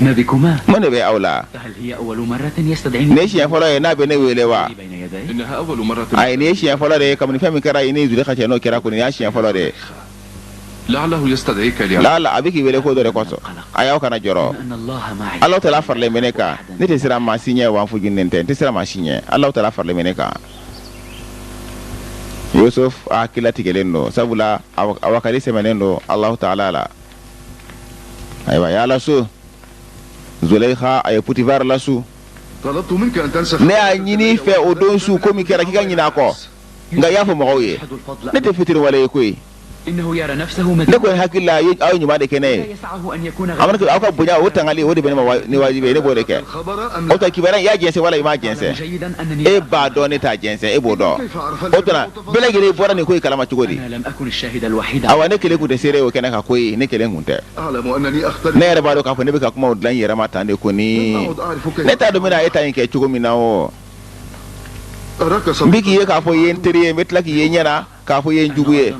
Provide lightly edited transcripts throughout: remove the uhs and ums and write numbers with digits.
Mun de bɛ aw la? Nin ye siɲɛ fɔlɔ ye n'a bɛ ne wele wa? Ayi, nin ye siɲɛ fɔlɔ de ye kabini fɛn min kɛra i ni Zulekha cɛ, n'o kɛra kɔni, nin y'a siɲɛ fɔlɔ de ye. Laala a bɛ k'i wele ko dɔ de kosɔn. A y'aw kana jɔrɔ, Alahu taala faralen bɛ ne kan. Ne tɛ siran maa si ɲɛ, wa n fujinen tɛ, n tɛ siran maa si ɲɛ. Alahu taala faralen bɛ ne kan. Yusuf a hakili latigɛlen don, sabula a wakali sɛmɛnen don Alahu taala la. Ayiwa, y'a lasu. Zulekha a ye Putifar lasu. Ne y'a ɲini i fɛ o don su, ko min kɛra, k'i ka ɲinɛ a kɔ, nka i y'a fɔ mɔgɔw ye. Ne tɛ fitiriwale ye koyi. Ne kɔni hakili la, aw ye ɲuman de kɛ ne ye. Aw ka bonya o tangali, o de bɛ ne ma ni wajibi ye, ne b'o de kɛ. O tɛ kibaruya, i y'a jɛnsɛn wala i m'a jɛnsɛn, e b'a dɔn ne t'a jɛnsɛn, e b'o dɔn. O tuma bɛɛ lajɛlen bɔra nin ko in kalama cogo di? Awa, ne kelen tun tɛ seere o kɛnɛ kan koyi, ne kelen tun tɛ. Ne yɛrɛ b'a dɔn k'a fɔ ne bɛ ka kumaw dilan n yɛrɛ ma tan de kɔni. Ne t'a dɔn n bɛna e ta in kɛ cogo min na o. N bɛ k'i ye k'a fɔ i ye n teri ye, n bɛ tila k'i ye ɲɛ na k'a fɔ i ye n jugu ye.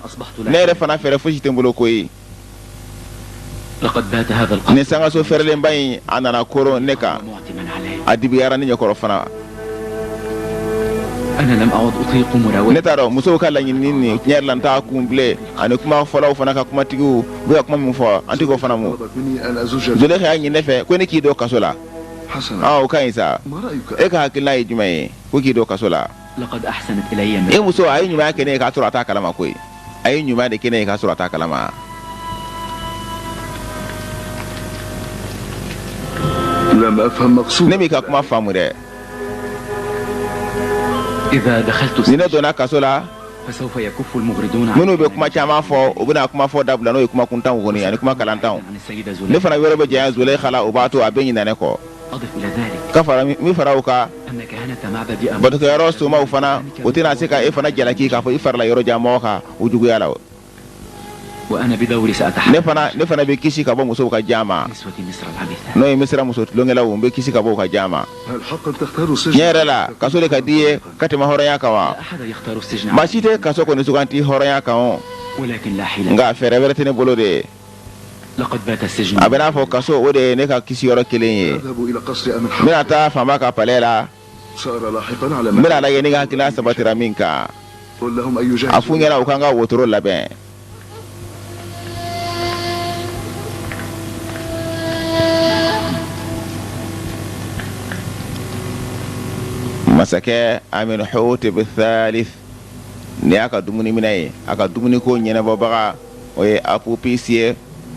Ne yɛrɛ fana, fɛɛrɛ fosi tɛ n bolo koyi. Nin sangaso fɛrɛlenba in, a nana koron ne kan, a dibiyara ne ɲɛkɔrɔ fana. Ne t'a dɔn musow ka laɲini nin tiɲɛ yɛrɛ la, n t'a kun bilen, ani kuma fɔlaw fana ka kumatigiw u bɛ ka kuma min fɔ, an tɛ k'o fana mu. Zulekha y'a ɲini ne fɛ ko ne k'i don kaso la. O ka ɲi sa. E ka hakilina ye jumɛn ye, ko k'i don kaso la? E muso, a ye ɲumanya kɛ ne ye k'a sɔrɔ a t'a kalama koyi. A ye ɲuman de kɛ ne ye k'a sɔrɔ a t'a kalama. Ne m'i ka kuma faamu dɛ. Ni ne donna kaso la, minnu bɛ kuma caman fɔ, u bɛna kuma fɔ dabila, n'o ye kuma kuntanw kɔni ani kuma kalantanw. Ne fana yɔrɔ bɛ janya Zulekha la, o b'a to a bɛ ɲinɛ ne kɔ. Ka fara min fara o kan, batokɛyɔrɔ somaw fana, o tɛna se ka e fana jalaki k'a fɔ i farala yɔrɔ jan mɔgɔ kan o juguya la. Ne fana bɛ kisi ka bɔ musow ka jan ma, n'o ye Misira muso tulonkɛlaw, n bɛ kisi ka bɔ u ka jan ma. Tiɲɛ yɛrɛ la, kaso de ka di i ye ka tɛmɛ hɔrɔnya kan wa? Maa si tɛ kaso kɔni suganti hɔrɔnya kan o, nka fɛɛrɛ wɛrɛ tɛ ne bolo de. A bɛ n'a fɔ kaso, o de ye ne ka kisiyɔrɔ kelen ye. N bɛna taa faama ka palais la, n bɛna lajɛ ni n ka hakilina sabatira min kan. A f'u ɲɛna u k'an ka wotoro labɛn. Masakɛ Amenhotep Thalith, nin y'a ka dumuniminɛ ye, a ka dumuniko ɲɛnabɔbaga, o ye Apopis ye.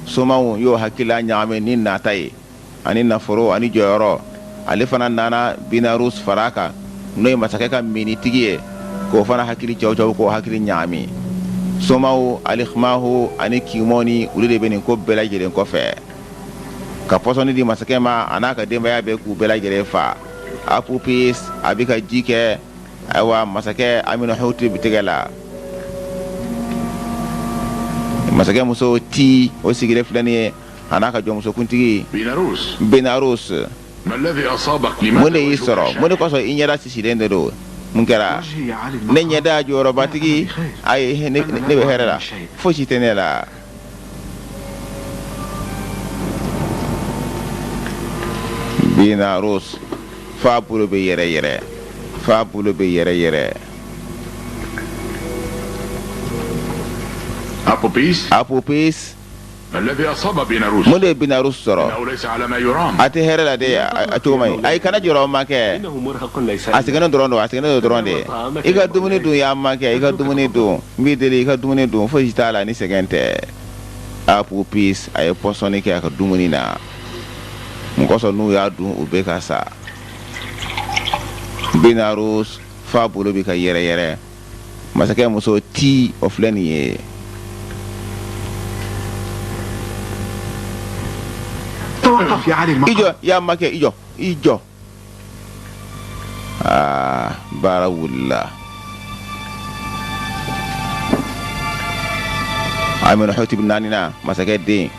Somaw y'o hakilila ɲagami ni nata ye ani nafolo ani jɔyɔrɔ. Ale fana nana Binarus fara a kan, n'o ye masakɛ ka minnitigi ye, k'o fana hakili cɛw k'o hakili ɲagami. Somaw Alikimahu ani Kimɔni, olu de bɛ nin ko bɛɛ lajɛlen kɔfɛ ka pɔsɔni di masakɛ ma, a n'a ka denbaya bɛɛ, k'u bɛɛ lajɛlen fa. Apopis a bɛ ka ji kɛ, ayiwa, masakɛ Amenhotep tɛgɛ la. Masakɛ muso Ti, o sigilen filɛ nin ye, a n'a ka jɔnmusokuntigi Benarus. Mun de y'i sɔrɔ? Mun de kosɔn i ɲɛda sisilen de don? Mun kɛra? Ne ɲɛda, jɔyɔrɔbatigi, ayi, ne bɛ hɛrɛ la, fosi tɛ ne la. Benarus fa bolo bɛ yɛrɛ yɛrɛ, fa bolo bɛ yɛrɛ yɛrɛ. Apopis. Apopis. Mun de ye Binarus sɔrɔ? A tɛ hɛrɛ la de, a cogo man ɲi. Ayi, kana jɔrɔ, ma kɛ. A sɛgɛnnen dɔrɔn don, a sɛgɛnnen don dɔrɔn de. I ka dumuni dun, y'a ma kɛ, i ka dumuni dun. N b'i deli, i ka dumuni dun, fosi t'a la ni sɛgɛn tɛ. Apopis a ye pɔsɔni kɛ a ka dumuni na. Mun kosɔn n'u y'a dun, u bɛ ka sa. Binarus fa bolo bɛ ka yɛrɛ yɛrɛ. Masakɛ muso Ti, o filɛ nin ye. I jɔ, y'a makɛ, i jɔ, i jɔ. Aa, baara wulila. Amenhotep naaninan, masakɛ den,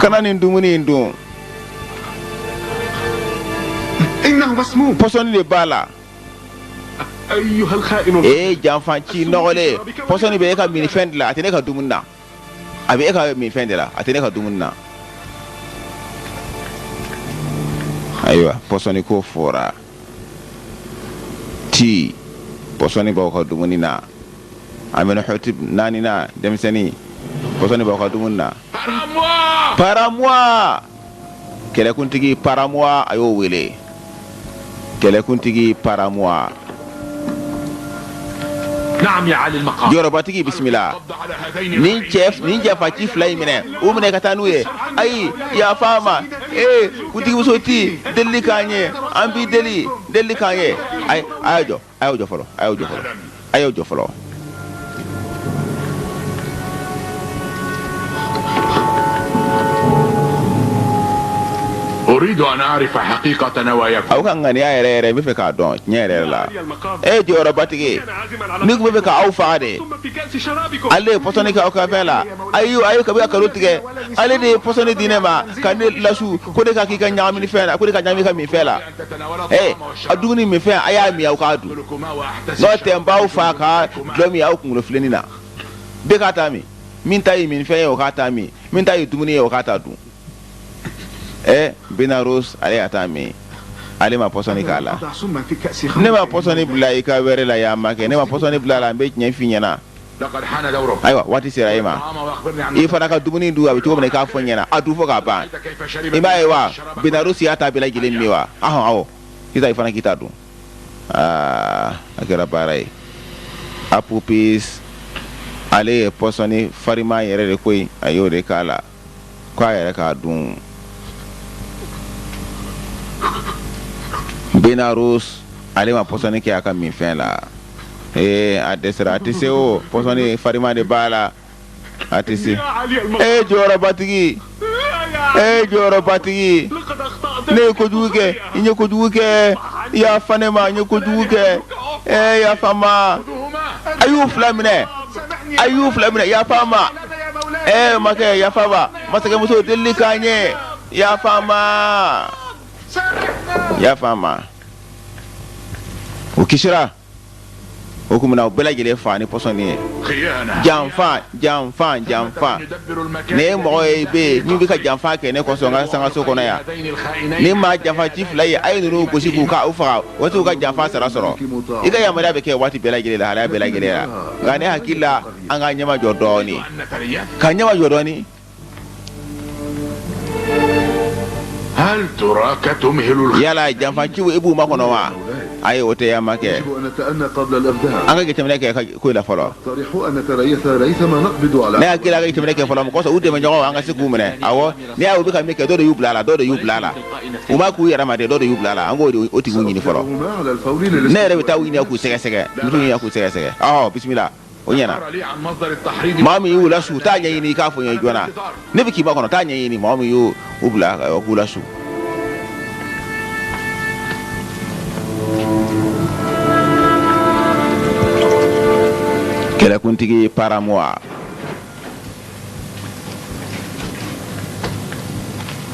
kana nin dumuni in dun, pɔsɔni de b'a la. Ee, janfanci nɔgɔlen, pɔsɔni bɛ e ka minifɛn de la, a tɛ ne ka dumuni na. A bɛ e ka minfɛn de la, a tɛ ne ka dumuni na. Ayiwa pɔsɔni ko fɔra ti pɔsɔni b'aw ka dumuni na Amenhotep naaninan denmisɛnnin pɔsɔni b'aw ka dumuni na Paramoa kɛlɛkuntigi Paramoa a y'o wele kɛlɛkuntigi Paramoa jɔyɔrɔbatigi bisimila nin cɛ nin janfaci fila in minɛ u minɛ ka taa n'u ye ayi yafa an ma ee kuntigimuso ti delili k'an ye an b'i deli delili k'an ye ayi a y'a jɔ a y'aw jɔ fɔlɔ a y'aw jɔ fɔlɔ a y'aw jɔ fɔlɔ aw ka ŋaniya yɛrɛ yɛrɛ n bɛ fɛ k'a dɔn tiɲɛ yɛrɛ yɛrɛ la e jɔyɔrɔbatigi ne tun bɛ fɛ k'aw faga de ale de ye pɔsɔni kɛ aw ka fɛn la ayi ayi kabi ka nkalon tigɛ ale de ye pɔsɔni di ne ma ka ne lasu ko ne ka k'i ka ɲagamini fɛn na ko ne ka ɲagami ka minfɛn la ee a dumuni minfɛn a y'a min aw k'a dun n'o tɛ n b'aw fa ka dulɔ min aw kunkolo filenni na bɛɛ k'a ta min min ta ye minfɛn ye o k'a ta min min ta ye dumuni ye o k'a ta dun ɛ Benaros ale y'a ta min ale ma pɔsɔni k'a la ne ma pɔsɔni bila i ka wɛrɛ la ya makɛ ne ma pɔsɔni bila a la n bɛ tiɲɛ f'i ɲɛna ayiwa waati sera e ma i fana ka dumuni dun a bɛ cogo min na i k'a fɔ n ɲɛna a dun fo k'a ban i b'a ye wa Benaros y'a ta bɛɛ lajɛlen min wa ahɔn awɔ sisan i fana k'i ta dun aa a kɛra baara ye Apopis ale ye pɔsɔni farima yɛrɛ de koyi a y'o de k'a la k'a yɛrɛ k'a dun Benaros ale ma pɔsɔni kɛ a ka minfɛn la ee a dɛsɛra a tɛ se o pɔsɔni farima de b'a la a tɛ se ee jɔyɔrɔbatigi ee jɔyɔrɔbatigi ne ye kojugu kɛ n ye kojugu kɛ yafa ne ma n ye kojugu kɛ ee yafa n ma a y'u fila minɛ a y'u fila minɛ yafa n ma ee makɛ yafa n ma masakɛmuso delili k'an ye yafa n ma yafa n ma u kisira o tuma na u bɛɛ lajɛlen fa ni pɔsɔni ye janfa janfa janfa nin ye mɔgɔ ye bɛ yen min bɛ ka janfa kɛ ne kosɔn n ka sangaso kɔnɔ yan ni maa janfaci fila ye a ye ninnu gosi k'u ka u faga waati u ka janfa sara sɔrɔ i ka yamaruya bɛ kɛ waati bɛɛ lajɛlen la halaya bɛɛ lajɛlen la nka ne hakili la an ka ɲɛmajɔ dɔɔnin ka ɲɛmajɔ dɔɔnin yala janfanciw i b'u makɔnɔ wa ayi o tɛ ya makɛ an ka jateminɛ kɛ ka ko la fɔlɔ ne hakili la an ka jateminɛ kɛ fɔlɔ kosɔn u dɛmɛ ɲɔgɔn an ka se k'u minɛ awɔ n'i y'a ye u bɛ ka min kɛ dɔ de y'u bila a la dɔ de y'u bila a la u ma k'u yɛrɛ ma dɛ dɔ de y'u bila a la an k'o o tigiw ɲini fɔlɔ ne yɛrɛ bɛ taa u ɲini k'u sɛgɛsɛgɛ n bɛ t'u ɲini k'u sɛgɛsɛgɛ ɔhɔ bisimila o ɲɛna maa min y'u lasu taa ɲɛɲini i k'a fɔ n ye joona ne bɛ k'i makɔnɔ taa ɲɛɲini maa min y'u bila k'u lasu kɛlɛkuntigi Paramoa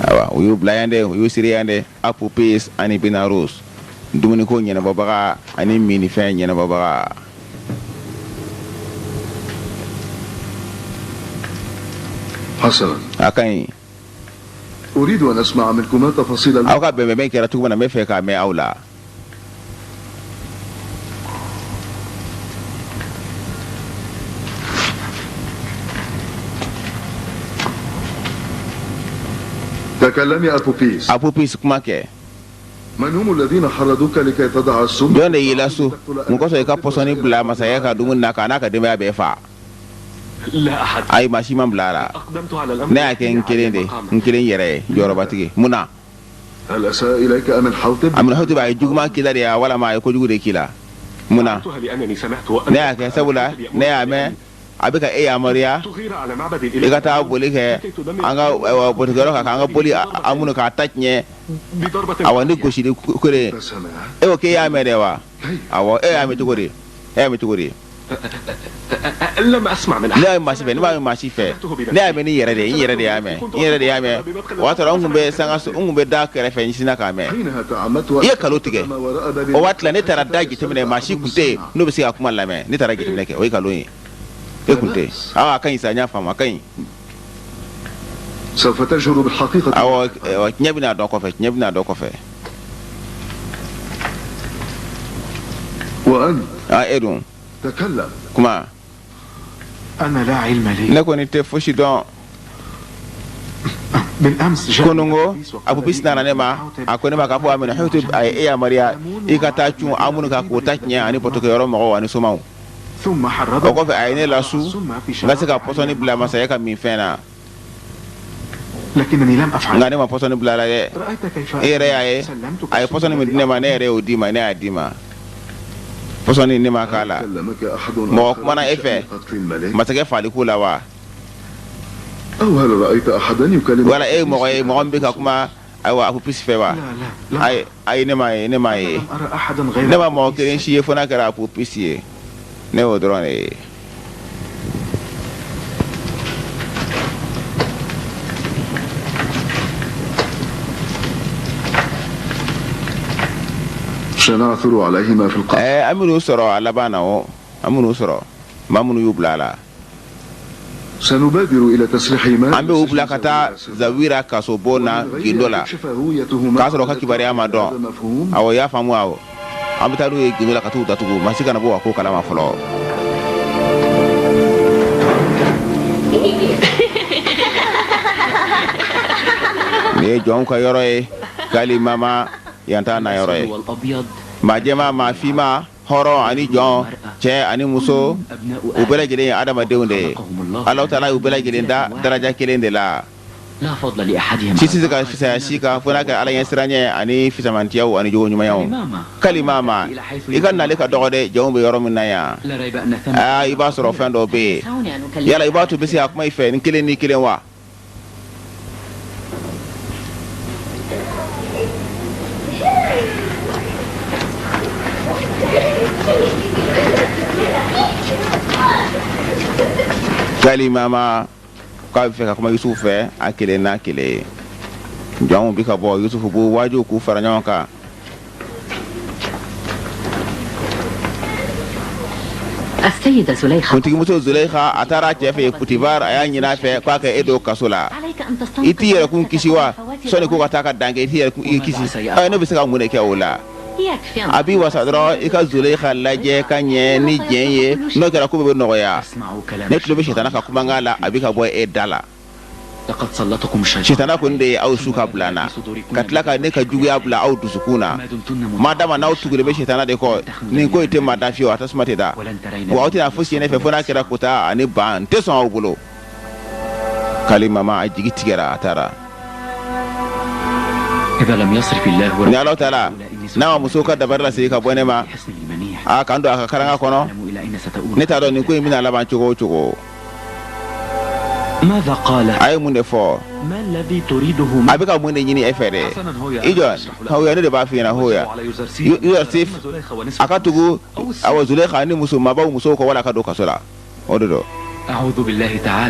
awa u y'u bila yan dɛ u y'u siri yan dɛ Apopis ani Benaros dumuniko ɲɛnabɔbaga ani minifɛn ɲɛnabɔbaga A ka ɲi aw ka bɛnbɛn kɛra cogo min na n bɛ fɛ k'a mɛn aw la Apopis kuma kɛ Jɔn de y'i lasu mun kosɔn i ka pɔsɔni bila masakɛ ka dumuni na k'a n'a ka denbaya bɛɛ faa ayi maa si ma n bila a la ne y'a kɛ n kelen de n kelen yɛrɛ ye jɔyɔrɔbatigi mun na Amenhotep a ye juguman k'i la de ya walima a ye kojugu de k'i la mun na ne y'a kɛ sabula ne y'a mɛn a bɛ ka e yamaruya i ka taa boli kɛ an ka batukɛyɔrɔ kan k'an ka boli Amun k'a ta tiɲɛ awa ni gosili kelen e ko k'e y'a mɛn dɛ wa awɔ e y'a mɛn cogo di e y'a mɛn cogo di ne y'a mɛn maa si fɛ ne m'a mɛn maa si fɛ ne y'a mɛn ni yɛrɛ de ye n yɛrɛ de y'a mɛn n yɛrɛ de y'a mɛn o y'a sɔrɔ n tun bɛ sangaso n tun bɛ da kɛrɛfɛ n sinna k'a mɛn i ye nkalon tigɛ o waati la ne taara da jateminɛ maa si tun tɛ yen n'o bɛ se ka kuma lamɛn ne taara jateminɛ kɛ o ye nkalon ye e kun tɛ awa a ka ɲi sa n y'a faamu a ka ɲi awɔ tiɲɛ bɛna dɔn kɔfɛ tiɲɛ bɛna dɔn kɔfɛ. A e dun, kuma. Ne kɔni tɛ fosi dɔn. Kunungo Apopis nana ne ma, a ko ne ma k'a fɔ Amenhotep a ye e yamaruya i ka taa cun Amun kan k'o ta tiɲɛ ani batokɛyɔrɔ mɔgɔw ani somaw. O kɔfɛ a ye ne lasu n ka se ka pɔsɔni bila masakɛ ka minfɛn na, nka ne ma pɔsɔni bila la dɛ. E yɛrɛ y'a ye, a ye pɔsɔni min di ne ma, ne yɛrɛ y'o d'i ma, ne y'a d'i ma. Pɔsɔni ne ma k'a la. Mɔgɔ kumana e fɛ masakɛ faliko la wa? Wala e ye mɔgɔ ye mɔgɔ min bɛ ka kuma ayiwa Apopis fɛ wa? Ayi, ayi, ne m'a ye, ne m'a ye, ne ma mɔgɔ kelen si ye fo n'a kɛra Apopis ye, ne y'o dɔrɔn de ye. Ɛɛ, an bɛn'u sɔrɔ a laban na o, an bɛn'u sɔrɔ, maa minnu y'u bila a la. An bɛ u bila ka taa Zawira kasobon na gindo la, k'a sɔrɔ u ka kibaruya ma dɔn. Awɔ, i y'a faamu? Awɔ, an bɛ taa n'u ye gindo la ka t'u datugu, maa si kana bɔ a ko kalama fɔlɔ. Nin ye jɔnw ka yɔrɔ ye, Kalimama, yan t'a na yɔrɔ ye. Maa jɛman, maa finman, hɔrɔn ani jɔn, cɛ ani muso, u bɛɛ lajɛlen ye adamadenw de ye. Alahu taala y'u bɛɛ lajɛlen da daraja kelen de la. Si tɛ se ka fisaya si kan fo n'a kɛra ala ɲɛsiranɲɛ ani fisamantiyaw ani jogo ɲumanyaw. Kalimama, i ka nali ka dɔgɔ dɛ, jɔnw bɛ yɔrɔ min na yan. Aa, i b'a sɔrɔ fɛn dɔ bɛ yen. Yala i b'a to n bɛ se ka kuma i fɛ ni kelen ni kelen wa? Kalimama k'a bɛ fɛ ka kuma Yusufu fɛ a kelen n'a kelen. Jɔnw bi ka bɔ, Yusufu b'u waaju k'u fara ɲɔgɔn kan. Kuntigimuso Zuleyika, a taara a cɛ fɛ yen Putifar, a y'a ɲini a fɛ k'a ka e don kaso la. I t'i yɛrɛkun kisi wa? Sɔnni ko ka taa ka dan kɛ, i t'i yɛrɛkun kisi? Ne bɛ se ka mun de kɛ o la? A b'i wasa dɔrɔn i ka Zuleyika lajɛ ka ɲɛ ni jɛn ye, n'o kɛra ko bɛɛ bɛ nɔgɔya. Ne tulo bɛ sitana ka kumakan la, a bɛ ka bɔ e da la. Sitana kɔni de ye aw su ka bila na ka tila ka ne ka juguya bila aw dusukun na. Ma dama n'aw tugulen bɛ sitana de kɔ, nin ko in tɛ maa da fiyewu, a tasuma tɛ da wa aw tɛna fosi ye ne fɛ fo n'a kɛra kota ani ban. N tɛ sɔn aw bolo. Kalimama a jigi tigɛra, a taara. Ni Ala taala n'a ma muso ka dabari lasegin ka bɔ ne ma, a kan don a ka karanga kɔnɔ, ne t'a dɔn nin ko in bɛna laban cogo o cogo. A ye mun de fɔ? A bɛ ka mun de ɲini e fɛ dɛ? I jɔ, hoya, ne de b'a f'i ɲɛna, hoya Yusuf a ka tugu awa Zuleyika ni muso maabaw musow kɔ wala ka don kaso la, o de don. N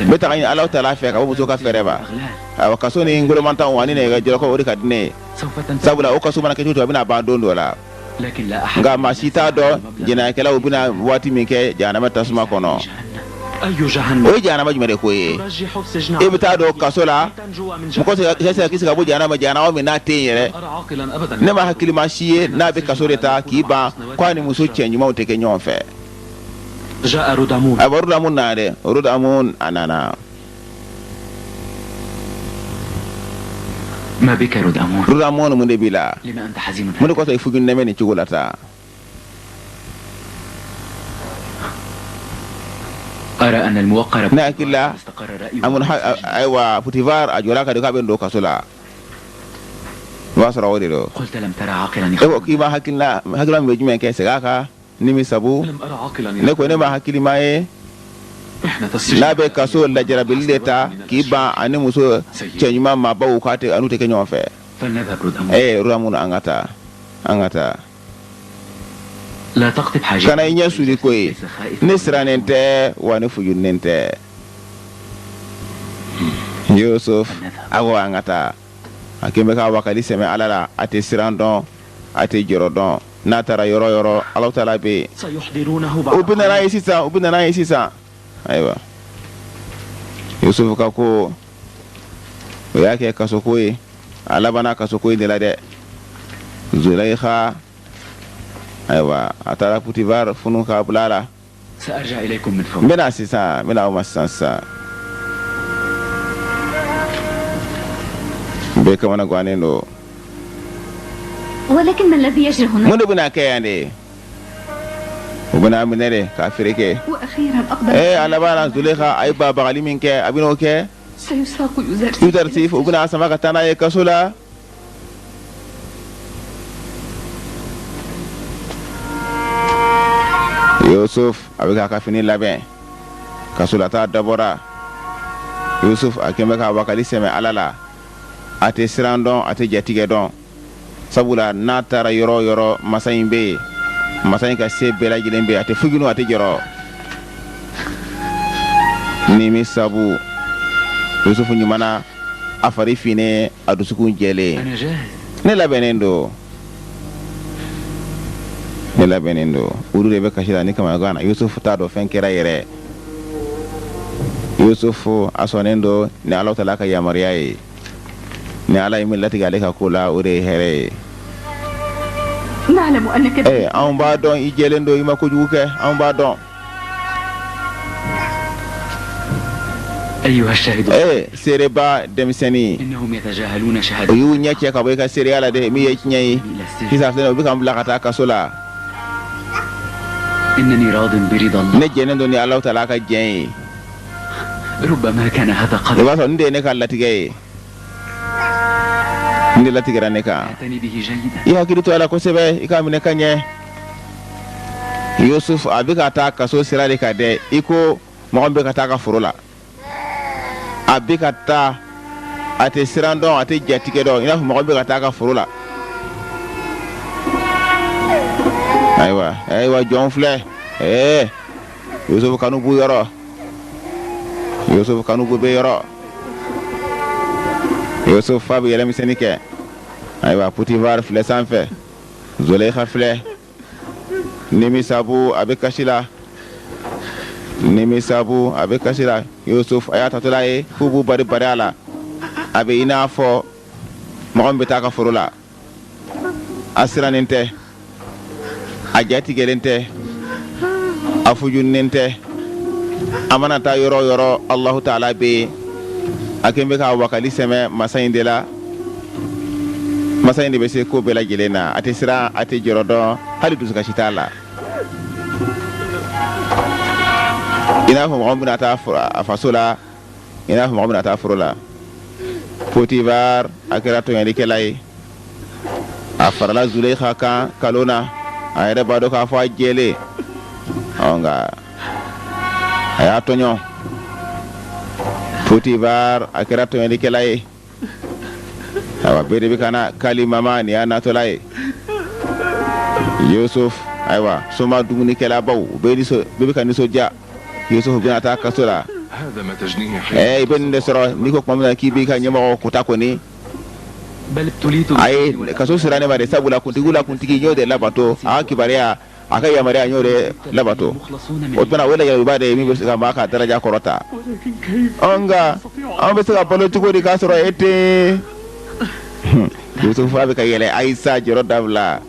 bɛ tanga ɲini Alahu taala fɛ ka bɔ muso ka fɛɛrɛ ma. Awa kaso ni ngolomantanw ani nɛgɛjɔlɔkɔ, o de ka di ne ye, sabula o kaso mana kɛ cogo o cogo, a bɛna ban don dɔ la. Nka maa si t'a dɔn jɛnɛyakɛlaw bɛna waati min kɛ jahanama tasuma kɔnɔ. O ye jahanama jumɛn de ko ye? E bɛ taa don kaso la, mɔgɔ tɛ se ka kisi ka bɔ jahanama, jahanama min n'a tɛ yen yɛrɛ. Ne ma hakilima si ye n'a bɛ kaso de ta k'i ban ko a ni muso cɛ ɲumanw tɛ kɛ ɲɔgɔn fɛ. Ayiwa, Rudamu nana dɛ, Rudamu a nana. Rudamu, mun de b'i la? Mun de kosɔn i fuginnen bɛ nin cogo la tan? Ne hakili la, ayiwa, Putifar a jɔra ka di k'a bɛ n don kaso la. I b'a sɔrɔ o de don. E ko k'i ma hakilina, hakilina min bɛ jumɛn kɛ? Segin a kan. Ni min sabu ne ko ne ma hakilima ye n'a bɛ kaso lajarabili de ta k'i ban ani muso cɛ ɲuman maabaw k'a tɛ an'u tɛ kɛ ɲɔgɔn fɛ. Ee Rudamu, an ka taa, an ka taa. Kana i ɲɛ suli ko ye, ne sirannen tɛ wa ne fujunnen tɛ. Yusuf, awɔ, an ka taa. A kɛlen bɛ k'a wakali sɛmɛ Ala la, a tɛ siran dɔn, a tɛ jɔrɔ dɔn. N'a taara yɔrɔ yɔrɔ, Alahu taala bɛ yen. U bɛ na n'a ye sisan, u bɛ na n'a ye sisan. Ayiwa, Yusufu ka ko, o y'a kɛ kasoko ye. A labanna kasoko in de la dɛ. Zulayiha. Ayiwa a taara Putifar funu k'a bila a la. N bɛna sisan, n bɛna aw ma sisan sisan. Bɛɛ kamana gannen don. Mun de bɛna kɛ yan de? U bɛna a minɛ de k'a fereke. Ee a laban na Zuleyika a ye babagali min kɛ, a bɛn'o kɛ. Yuzarsif u bɛna a sama ka taa n'a ye kaso la. Yusuf a bɛ k'a ka fini labɛn kasolata dabɔra Yusuf a kɛn bɛ k'a wakali sɛmɛ Ala la a tɛ siran dɔn a tɛ jatigɛ dɔn sabula n'a taara yɔrɔ o yɔrɔ masa in bɛ yen masa in ka se bɛɛ lajɛlen bɛ yen a tɛ fuginu a tɛ jɔrɔ ni sabu Yusufu ɲuman na a fari finnen a dusukun jɛlen ne labɛnnen don ne labɛnnen don olu de bɛ kasi la ni kamanagan na Yusufu t'a dɔn fɛn kɛra yɛrɛ Yusufu a sɔnnen don ni Alahu taala ka yamaruya ye ni Ala ye min latigɛ ale ka ko la o de ye hɛrɛ ye ee anw b'a dɔn i jɛlen don i ma kojugu kɛ anw b'a dɔn ee seereba denmisɛnnin u y'u ɲɛ cɛ ka bɔ i ka seereya la dɛ min ye tiɲɛ ye sisan filɛ u bɛ k'an bila ka taa kaso la ne jɛnnen don ni Alahu taala ka jɛn ye i b'a sɔrɔ nin de ye ne ka latigɛ ye nin de latigɛra ne kan i hakili to a la kosɛbɛ i k'a minɛ ka ɲɛ Yusuf a bɛ ka taa kaso sira de kan dɛ i ko mɔgɔ min bɛ ka taa ka foro la a bɛ ka taa a tɛ siran dɔn a tɛ jatigɛ dɔn i n'a fɔ mɔgɔ min bɛ ka taa ka foro la ayiwa ayiwa jɔn filɛ ɛɛ Yusuf kanu b'u yɔrɔ Yusuf kanu b'u bɛ yɔrɔ Yusuf fa bɛ yɛlɛmisɛnni kɛ ayiwa Putifar filɛ sanfɛ Zuleyika filɛ nimisabu a bɛ kasi la nimisabu a bɛ kasi la Yusuf a y'a tatɔla ye k'u b'u bari bari a la a bɛ i n'a fɔ mɔgɔ min bɛ taa ka foro la a sirannen tɛ a jatigɛlen tɛ a fujunnen tɛ a mana taa yɔrɔ o yɔrɔ Alahu taala bɛ yen a kɛn bɛ k'a wakali sɛmɛ masa in de la masa in de bɛ se ko bɛɛ lajɛlen na a tɛ siran a tɛ jɔrɔ dɔn hali dusukasi t'a la i n'a fɔ mɔgɔ min bɛna taa a faso la i n'a fɔ mɔgɔ min bɛna taa foro la Potifar a kɛra tɔɲɔlikɛla ye a farala Zuleyika kan kalon na a yɛrɛ b'a dɔn k'a fɔ a jɛlen ɔ nka a y'a tɔɲɔ Potifar a kɛra tɔɲɔlikɛla ye ayiwa bɛɛ de bɛ ka na kali mama nin y'a natɔla ye Yusuf ayiwa soma dumunikɛlabaw bɛɛ bɛ ka nisɔndiya Yusuf bɛna taa kaso la ɛɛ i bɛ nin de sɔrɔ n'i ko tuma min na k'i b'i ka ɲɛmɔgɔ kuta kɔni ayi kaso sera ne ma de sabula kuntigiw la kuntigi n y'o de labato a ka kibaruya a ka yamaruya n y'o de labato o tuma o ye lajarabiba de ye min bɛ se ka maa ka daraja kɔrɔta ɔ nka an bɛ se ka balo cogo di k'a sɔrɔ e tɛ Yusuf fa bɛ ka yɛlɛ ayisa jɔrɔ dabila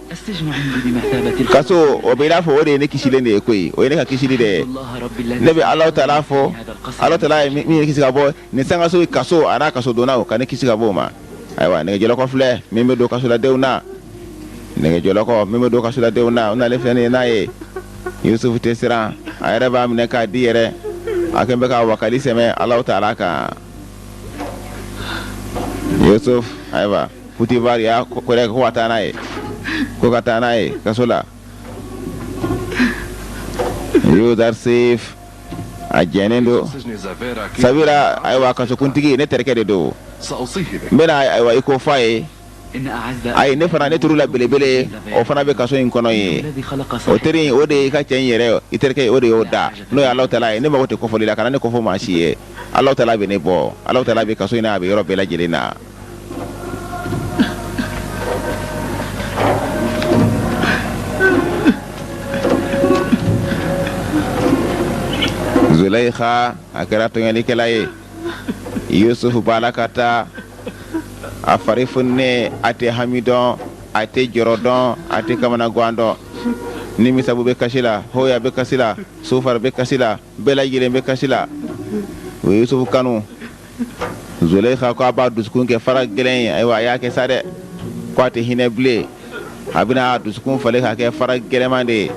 kaso o bɛ i n'a fɔ o de ye ne kisilen de ye koyi o ye ne ka kisili de ye ne bɛ Alahu taala fo Alahu taala ye min ye kisi ka bɔ nin sankaso kaso a n'a kaso donnaw ka ne kisi ka bɔ o ma ayiwa nɛgɛjɔlɔkɔ filɛ min bɛ don kasoladenw na nɛgɛjɔlɔkɔ min bɛ don kasoladenw na o nalen filɛ nin ye n'a ye Yusufu tɛ siran a yɛrɛ b'a minɛ k'a di yɛrɛ a kɛn bɛ ka wakali sɛmɛ Alahu taala kan Yusuf ayiwa Putifar y'a kɔrɛ ko ka taa n'a ye ko ka taa n'a ye kaso la Yuzarsif a jɛnnen don Sabira ayiwa kasokuntigi ne terikɛ de don n bɛna ayiwa i ko f'a ye ayi ne fana ne teriw la belebele o fana bɛ kaso in kɔnɔ yen o teri o de ye i ka cɛ in yɛrɛ i terikɛ o de y'o da n'o ye Alahu taala ye ne mago tɛ kofɔli la kana ne kofɔ maa si ye Alahu taala bɛ ne bɔ Alahu taala bɛ kaso in na a bɛ yɔrɔ bɛɛ lajɛlen na Zuleyika a kɛra tɔɲɔlikɛla ye Yusufu b'a la ka taa a fari fununen a tɛ hami dɔn a tɛ jɔrɔ dɔn a tɛ kamanagan dɔn Nimisabu bɛ kasi la, Hoya bɛ kasi la, Sofar bɛ kasi la, bɛɛ lajɛlen bɛ kasi la. U ye Yusufu kanu. Zuleyika ko a b'a dusukun kɛ fara gɛlɛn ye. Ayiwa, a y'a kɛ sa dɛ, ko a tɛ hinɛ bilen, a bɛna a dusukun falen k'a kɛ fara gɛlɛman de ye.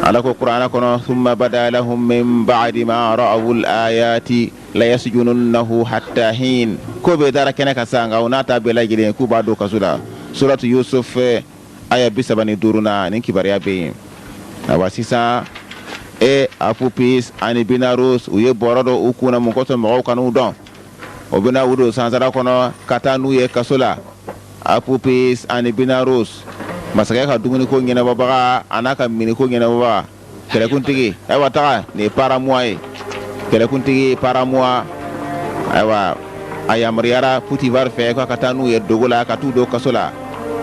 Ala ko kuranɛ kɔnɔ: summa bada lahum min ba'di ma ra'awul ayati la yasjununnahu hatta hin. Ko bɛɛ dara kɛnɛ kan sa, nka o n'a ta bɛɛ lajɛlen, k'u b'a don kaso la. Suratu Yusuf, aya 35 na, nin kibaruya bɛ yen. Awa, sisan e Apopis ani Binarus, u ye bɔrɔ dɔ u kunna. Mun kosɔn? Mɔgɔw kan'u dɔn. O bɛna u don sansara kɔnɔ ka taa n'u ye kaso la. Apopis ani Binarus, masakɛ ka dumuniko ɲɛnabɔbaga a n'a ka minniko ɲɛnabɔbaga, kɛlɛkuntigi. Ayiwa, taga, nin ye Paramuwa ye, kɛlɛkuntigi Paramuwa. Ayiwa, a yamaruyara Putifar fɛ k'a ka taa n'u ye dogo la, ka t'u don kaso la,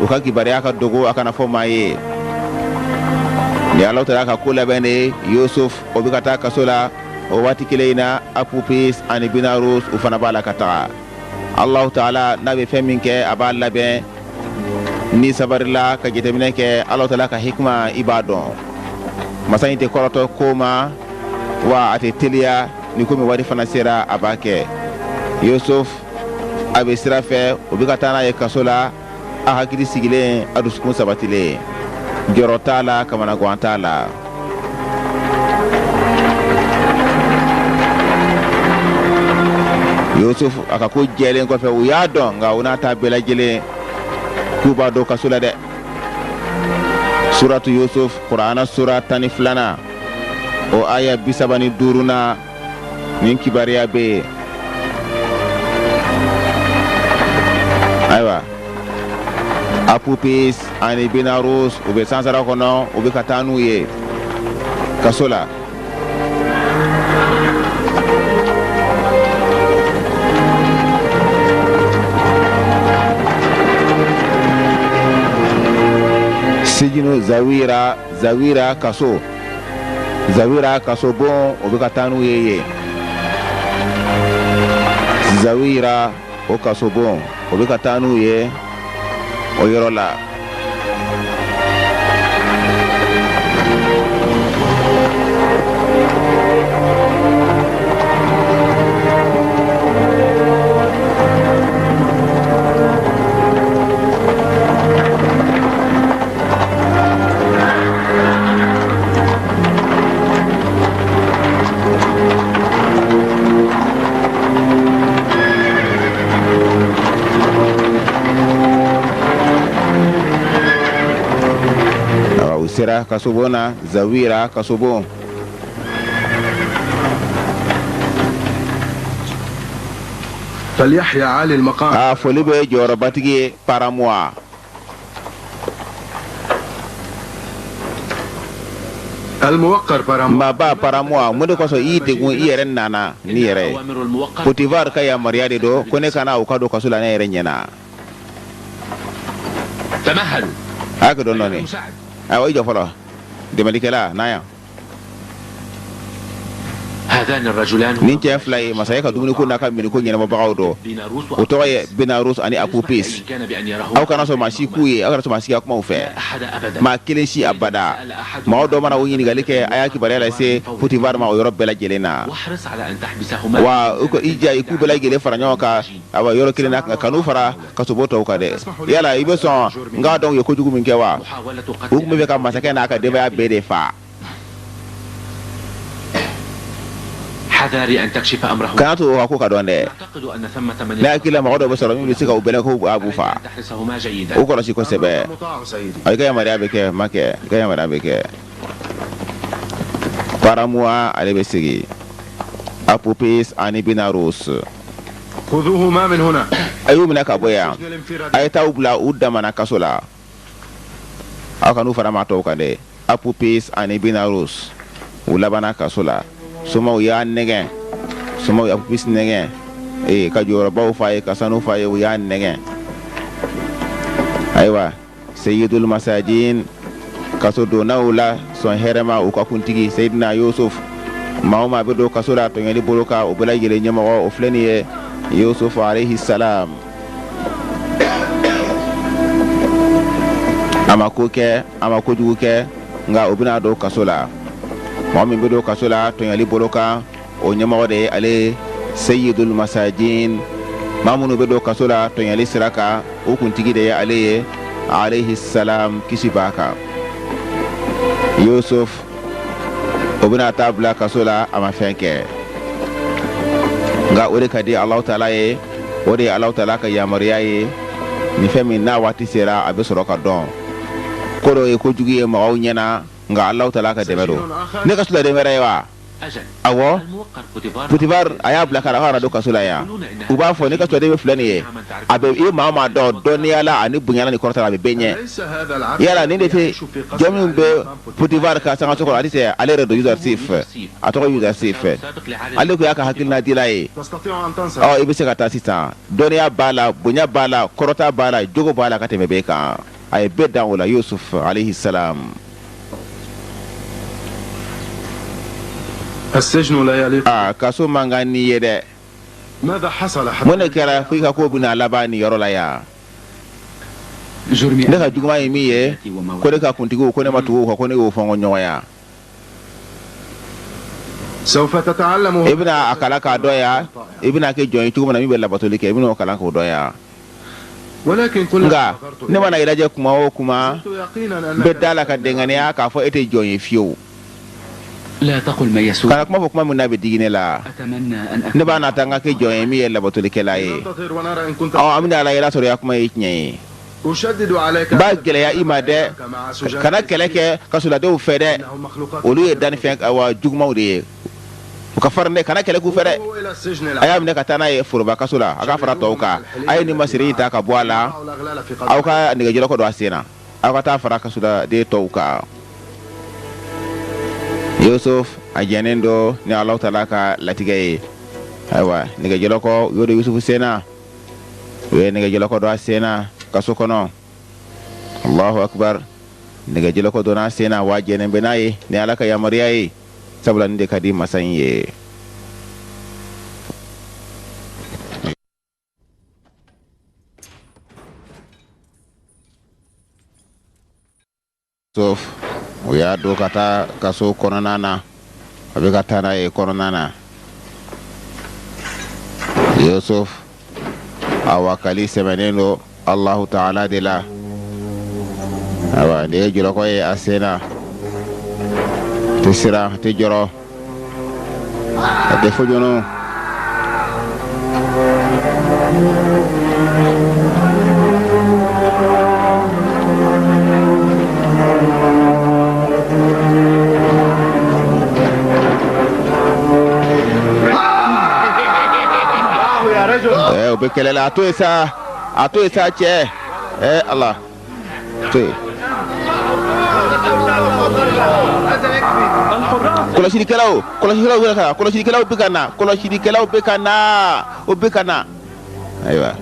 u ka kibaruya ka dogo, a kana fɔ maa ye. Ni Ala taala ka ko labɛn de ye. Yusuf, o bɛ ka taa kaso la, o waati kelen in na, Apopis ani Binarus, u fana b'a la ka taga. Alahu taala n'a bɛ fɛn min kɛ, a b'a labɛn. Ni sabarila ka jateminɛ kɛ Alahu taala ka hikima, i b'a dɔn masa in tɛ kɔrɔtɔ ko ma, wa a tɛ teliya. Ni ko min waati fana sera, a b'a kɛ. Yusuf, a bɛ sira fɛ, o bɛ ka taa n'a ye kaso la, a hakili sigilen, a dusukun sabatilen, jɔrɔ t'a la, kamanagan t'a la. Yusuf, a ka ko jɛlen kɔfɛ, u y'a dɔn, nka u n'a ta bɛɛ lajɛlen, k'u b'a don kaso la dɛ. Suratu Yusuf, Kurana sura 12nan, o aya 35 na, nin kibaruya bɛ yen. Ayiwa, Apopis ani Binarus, u bɛ sansara kɔnɔ, u bɛ ka taa n'u ye kaso la. Sijinu Zawira, Zawira kaso, Zawira kaso bon, o bɛ ka taa n'u ye yen. Zawira, o kaso bon, o bɛ ka taa n'u ye o yɔrɔ la. U sera kasobon na, Zawira kasobon. A foli bɛ jɔyɔrɔbatigi ye, Paramuwa. Maaba Paramuwa, mun de kosɔn i y'i degun, i yɛrɛ nana n'i yɛrɛ ye? Potifar ka yamaruya de don ko ne ka na u ka don kaso la ne yɛrɛ ɲɛna. A y'a kɛ dɔɔnin dɔɔnin. Ayiwa, i jɔ fɔlɔ, dɛmɛlikɛla na yan. Nin cɛ fila ye masakɛ ka dumuniko n'a ka minniko ɲɛnabɔbagaw don. O tɔgɔ ye Benarus ani Apopis. Aw kana sɔn maa si k'u ye, aw kana sɔn maa si ka kuma u fɛ, maa kelen si abada. Mɔgɔ dɔ mana u ɲininkali kɛ, a y'a kibaruya lase Potifar ma o yɔrɔ bɛɛ lajɛlen na. Wa i ja, i k'u bɛɛ lajɛlen fara ɲɔgɔn kan, awa, yɔrɔ kelen na, kan'u fara kasobon tɔw kan dɛ. Yala i bɛ sɔn n k'a dɔn u ye kojugu min kɛ wa? U tun bɛ fɛ ka masakɛ n'a ka denbaya bɛɛ de faa. Kana to o ka ko ka dɔn dɛ. Ne hakili la, mɔgɔ dɔ bɛ sɔrɔ min bɛ se ka u bɛlɛn ko a b'u faa. U kɔlɔsi kosɛbɛ. I ka yamaruya bɛ kɛ, ma kɛ, i ka yamaruya bɛ kɛ. Paramuwa, ale bɛ sigi. Apopis ani Binarus, a y'u minɛ ka bɔ yan, a ye taa u bila u damana kaso la. Aw kan'u fara maa tɔw kan dɛ. Apopis ani Binarus, u labanna kaso la. Somaw y'a nɛgɛn, somaw ye Apopis nɛgɛn, ee, ka jɔyɔrɔbaw f'a ye, ka sanu f'a ye, u y'a nɛgɛn. Ayiwa, Seyidul Masajin, kaso donnaw la sɔn hɛrɛma, u ka kuntigi Seyidina Yusuf, maa o maa bɛ don kaso la tɔɲɔli bolo kan, o bɛɛ lajɛlen ɲɛmɔgɔ, o filɛ nin ye, Yusuf alayhi salam. A ma ko kɛ, a ma kojugu kɛ. Nka o bɛna don kaso la. Mɔgɔ min bɛ don kaso la tɔɲɔli bolo kan, o ɲɛmɔgɔ de ye ale seyidul masajin. Maa minnu bɛ don kaso la tɔɲɔli sira kan, o kuntigi de ye ale ye, alayhi salam, kisi b'a kan. Yusuf, o bɛna taa bila kaso la, a ma fɛn kɛ, nka o de ka di Alahu taala ye, o de ye Alahu taala ka yamaruya ye. Nin fɛn min n'a waati sera, a bɛ sɔrɔ ka dɔn ko dɔ ye kojugu ye mɔgɔw ɲɛna, nka Alahu taala ka dɛmɛ don. Ne kasoladen wɛrɛ ye wa? Awɔ, Putifar a y'a bila ka na don kaso la yan. U b'a fɔ ne kasoladen min filɛ nin ye, a bɛ i ye maa o maa dɔn dɔnniya la ani bonya la ni kɔrɔta la, a bɛ bɛɛ ɲɛ. Yala nin de tɛ jɔn min bɛ Putifar ka sangaso kɔnɔ? Ale tɛ, ale yɛrɛ don. Yusuf, a tɔgɔ Yusuf, ale tun y'a ka hakilinadila ye. Ɔ, i bɛ se ka taa sisan. Dɔnniya b'a la, bonya b'a la, kɔrɔta b'a la, jogo b'a la ka tɛmɛ bɛɛ kan. A ye bɛɛ dan o la, Yusuf alayhi salam. Aa, kaso man kan n'i ye dɛ. Mun de kɛra fo i ka ko bɛna laban nin yɔrɔ la yan? Ne ka juguman ye min ye, ko ne ka kuntigiw ko ne ma tugu u kɔ, ko ne y'o fɔnkɔɲɔgɔnya. I bɛna a kalan k'a dɔn yan. I bɛna kɛ jɔn ye cogo min na min bɛ labatoli kɛ, i bɛna o kalan k'o dɔn yan. Nka ne mana i lajɛ kuma o kuma, n bɛ da la ka dɛngɛnɛya k'a fɔ e tɛ jɔn ye fiyewu. Kana kuma fɔ kuma min n'a bɛ digi ne la. Ne b'a nata n ka kɛ jɔn ye min ye labatolikɛla ye. Ɔ, an bɛna a lajɛ n'a sɔrɔ i ka kuma ye tiɲɛ ye. N b'a gɛlɛya i ma dɛ, kana kɛlɛ kɛ kasoladenw fɛ dɛ. Olu ye dannifɛn wa jugumanw de ye, u ka farin dɛ. Kana kɛlɛ k'u fɛ dɛ. A y'a minɛ ka taa n'a ye foroba kaso la, a ka fara tɔw kan. A ye nin masiri in ta ka bɔ a la, aw ka nɛgɛjɔlɔkɔ don a sen na, aw ka taa fara kasoladen tɔw kan. Yusuf a jɛnnen don ni Alahu taala ka latigɛ ye. Ayiwa, nɛgɛjɔlɔkɔ u y'o don Yusufu sen na, u ye nɛgɛjɔlɔkɔ don a sen na kaso kɔnɔ. Allahu akbar! Nɛgɛjɔlɔkɔ donna a sen na wa jɛnnen bɛ n'a ye ni Ala ka yamaruya ye, sabula nin de ka di masa in ye. Yusuf, u y'a don ka taa kaso kɔnɔna na, a bɛ ka taa n'a ye kɔnɔna na. Yusuf a wakali sɛmɛnen don Allahu taala de la. Ayiwa, nin ye jɔlɔkɔ ye a sen na, a tɛ siran, a tɛ jɔrɔ, a tɛ fojonu. O bɛ kɛlɛ la. A to yen sa, a to yen sa, cɛ. Ala to yen. Kɔlɔsilikɛlaw, kɔlɔsilikɛlaw bɛ ka na, kɔlɔsilikɛlaw bɛ ka na, kɔlɔsilikɛlaw bɛ ka na, o bɛ ka na. Ayiwa,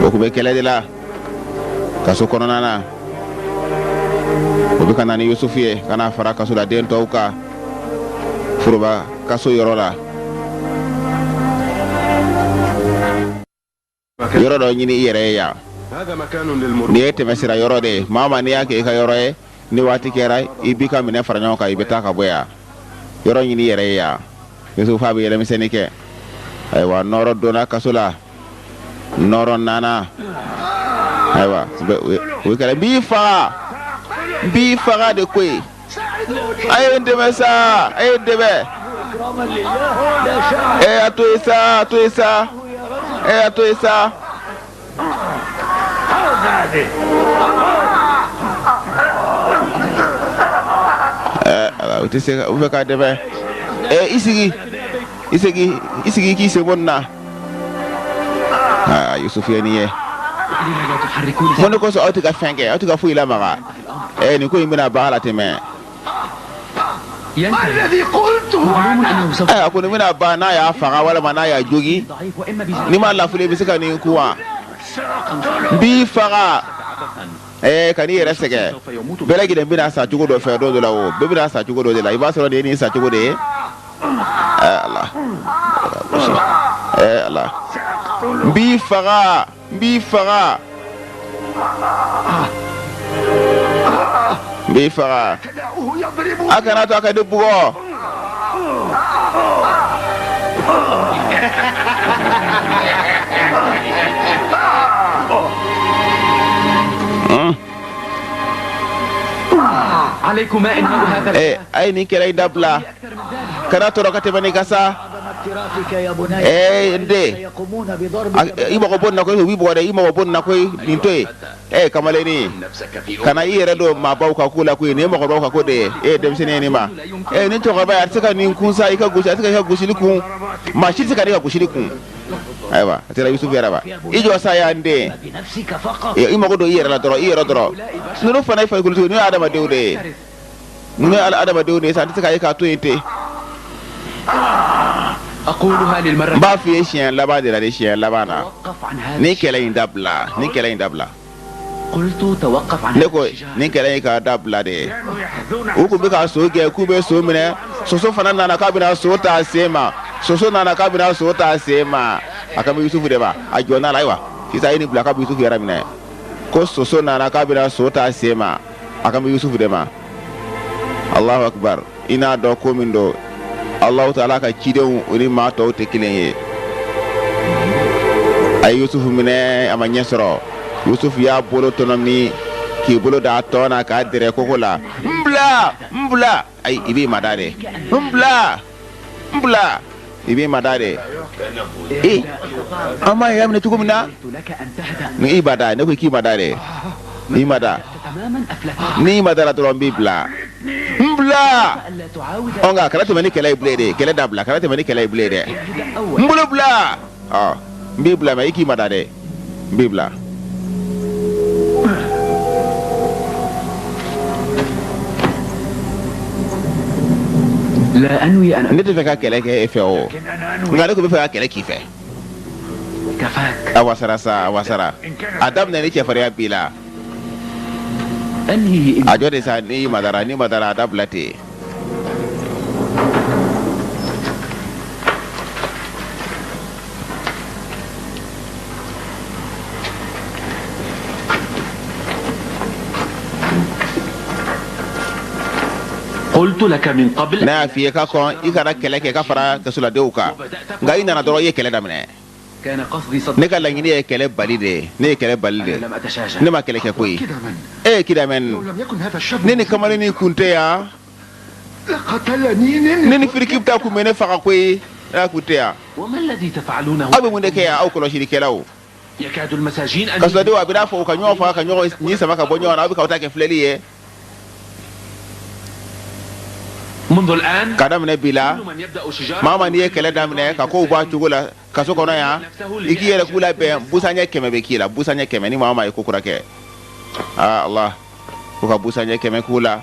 o tun bɛ kɛlɛ de la kaso kɔnɔna na. O bɛ ka na ni Yusufu ye ka na fara kasoladen tɔw kan foroba kaso yɔrɔ la. Yɔrɔ dɔ ɲini i yɛrɛ ye yan. Nin ye tɛmɛsira yɔrɔ de ye. Maa o maa, n'i y'a kɛ i ka yɔrɔ ye, ni waati kɛra, i b'i ka minɛn fara ɲɔgɔn kan, i bɛ taa ka bɔ yan. Yɔrɔ ɲini i yɛrɛ ye yan. Yusufu a bɛ yɛlɛmisɛnni kɛ. Ayiwa, nɔɔrɔ donna kaso la, nɔɔrɔ nana. Ayiwa, o kɛra, n b'i faga, n b'i faga de koyi. A ye n dɛmɛ sa, a ye n dɛmɛ. Ɛ, a to yen sa, a to yen sa. Ɛ, a to yen sa. Ɛ ala, u tɛ se u fɛ k'a dɛmɛ. Ɛ, i sigi, i sigi, i sigi k'i sen bɔ nin na. Aa, Yusufu ye nin ye. Mun de kosɔn aw tɛ ka fɛn kɛ, aw tɛ ka foyi lamaga? Ɛ, nin ko in bɛna ban la tɛmɛ. Ɛ, a ko nin bɛna ban n'a y'a faga walima n'a y'a jogin. N'i ma lafuli, i bɛ se ka nin kun wa? N b'i faga. Ɛɛ, kan'i yɛrɛ sɛgɛn. Bɛɛ lajɛlen bɛna sa cogo dɔ fɛ don dɔ la. O bɛɛ bɛna sa cogo dɔ de la. I b'a sɔrɔ nin ye nin sa cogo de ye. Ɛɛ ala, ɛɛ ala, n b'i faga, n b'i faga. N b'i faga. A kana to a ka ne bugɔ. A ye nin kɛlɛ in dabila. Kana tɔɔrɔ ka tɛmɛ nin kan sa. Ee n den, i mago bɔ nin na koyi, u b'i bugɔ dɛ, i mago bɔ nin na koyi, nin to yen. Ee kamalennin, kana i yɛrɛ don maabaw ka ko la koyi, nin ye mɔgɔkɔrɔbaw ka ko de ye. E ye denmisɛnnin ye nin ma. Ee ni cɛkɔrɔba ye, a tɛ se ka nin kun sa, i ka gosi, a tɛ se ka i ka gosili kun. Maa si tɛ se ka ne ka gosili kun. Ayiwa, a sera Yusufu yɛrɛ ma. I jɔ sa ya n den. I mago don i yɛrɛ la dɔrɔn, i yɛrɛ dɔrɔn. Ninnu fana ye farikolotigiw, ninnu ye adamadenw de ye. Ninnu ye adamadenw de ye sa, an tɛ se k'a ye k'a to yen ten. N b'a f'i ye siɲɛ laban de la dɛ, siɲɛ laban na. Nin kɛlɛ in dabila, nin kɛlɛ in dabila. Ne ko nin kɛlɛ in ka dabila de. U tun bɛ ka so gɛn k'u bɛ so minɛ, soso fana nana k'a bɛna so ta a sen ma. Soso nana k'a bɛna so ta a sen ma. A kan bɛ Yusufu de ma, a jɔn'a la. Ayiwa, sisan a ye nin bila k'a bɛ Yusufu yɛrɛ minɛ. Ko soso nana k'a bɛna so ta a sen ma. A kan bɛ Yusufu de ma. Alahu akibar. I n'a dɔn ko min don, Alahu taala ka cidenw u ni maa tɔw tɛ kelen ye. A ye Yusufu minɛ, a ma ɲɛ sɔrɔ. Yusufu y'a bolo tɔnɔmi k'i bolo da a tɔn na k'a dɛrɛ koko la. N bila, n bila. Ayi, i b'i mada de. N bila, n bila. I b'i mada de. Ee, an m'a y'a minɛ cogo min na. Ni i mada, ne ko k'i mada de. N'i mada. N'i madara dɔrɔn n b'i bila. N bila. Ɔ nka kana tɛmɛ ni kɛlɛ ye bilen dɛ. Kɛlɛ dabila, kana tɛmɛ ni kɛlɛ ye bilen dɛ. N bolo bila. Ɔ, n b'i bila mɛ i k'i mada dɛ. N b'i bila. Ne tɛ fɛ ka kɛlɛ kɛ e fɛ o, nka ne tun bɛ fɛ ka kɛlɛ k'i fɛ. A wasara sa, a wasara. A daminɛ ni cɛfarinya b'i la. A jɔ de sa, n'i madara, n'i madara a dabila ten. Ne y'a f'i ye ka kɔn i kana kɛlɛ kɛ ka fara kasoladenw kan, nka i nana dɔrɔn i ye kɛlɛ daminɛ. Ne ka laɲini ye kɛlɛ bali de ye, ne ye kɛlɛ bali de, ne ma kɛlɛ kɛ koyi. E Kidamɛn, ni nin kamalennin kun tɛ yan, Ninifirikibita kun bɛ ne faga koyi, n'a kun tɛ yan. Aw bɛ mun de kɛ yan, aw kɔlɔsilikɛlaw? Kasoladenw, a bɛ n'a fɔ u ka ɲɔgɔn faga ka ɲɔgɔn ni sama ka bɔ ɲɔgɔn na, aw bɛ k'aw ta kɛ filɛli ye. Ka daminɛ bi la, maa maa n'i ye kɛlɛ daminɛ ka kow bɔ a cogo la kaso kɔnɔ yan, i k'i yɛrɛ k'u labɛn, busan ɲɛ 100 bɛ k'i la, busan ɲɛ 100 ni maa maa ye ko kura kɛ. Aa Allah, ko ka busan ɲɛ 100 k'u la.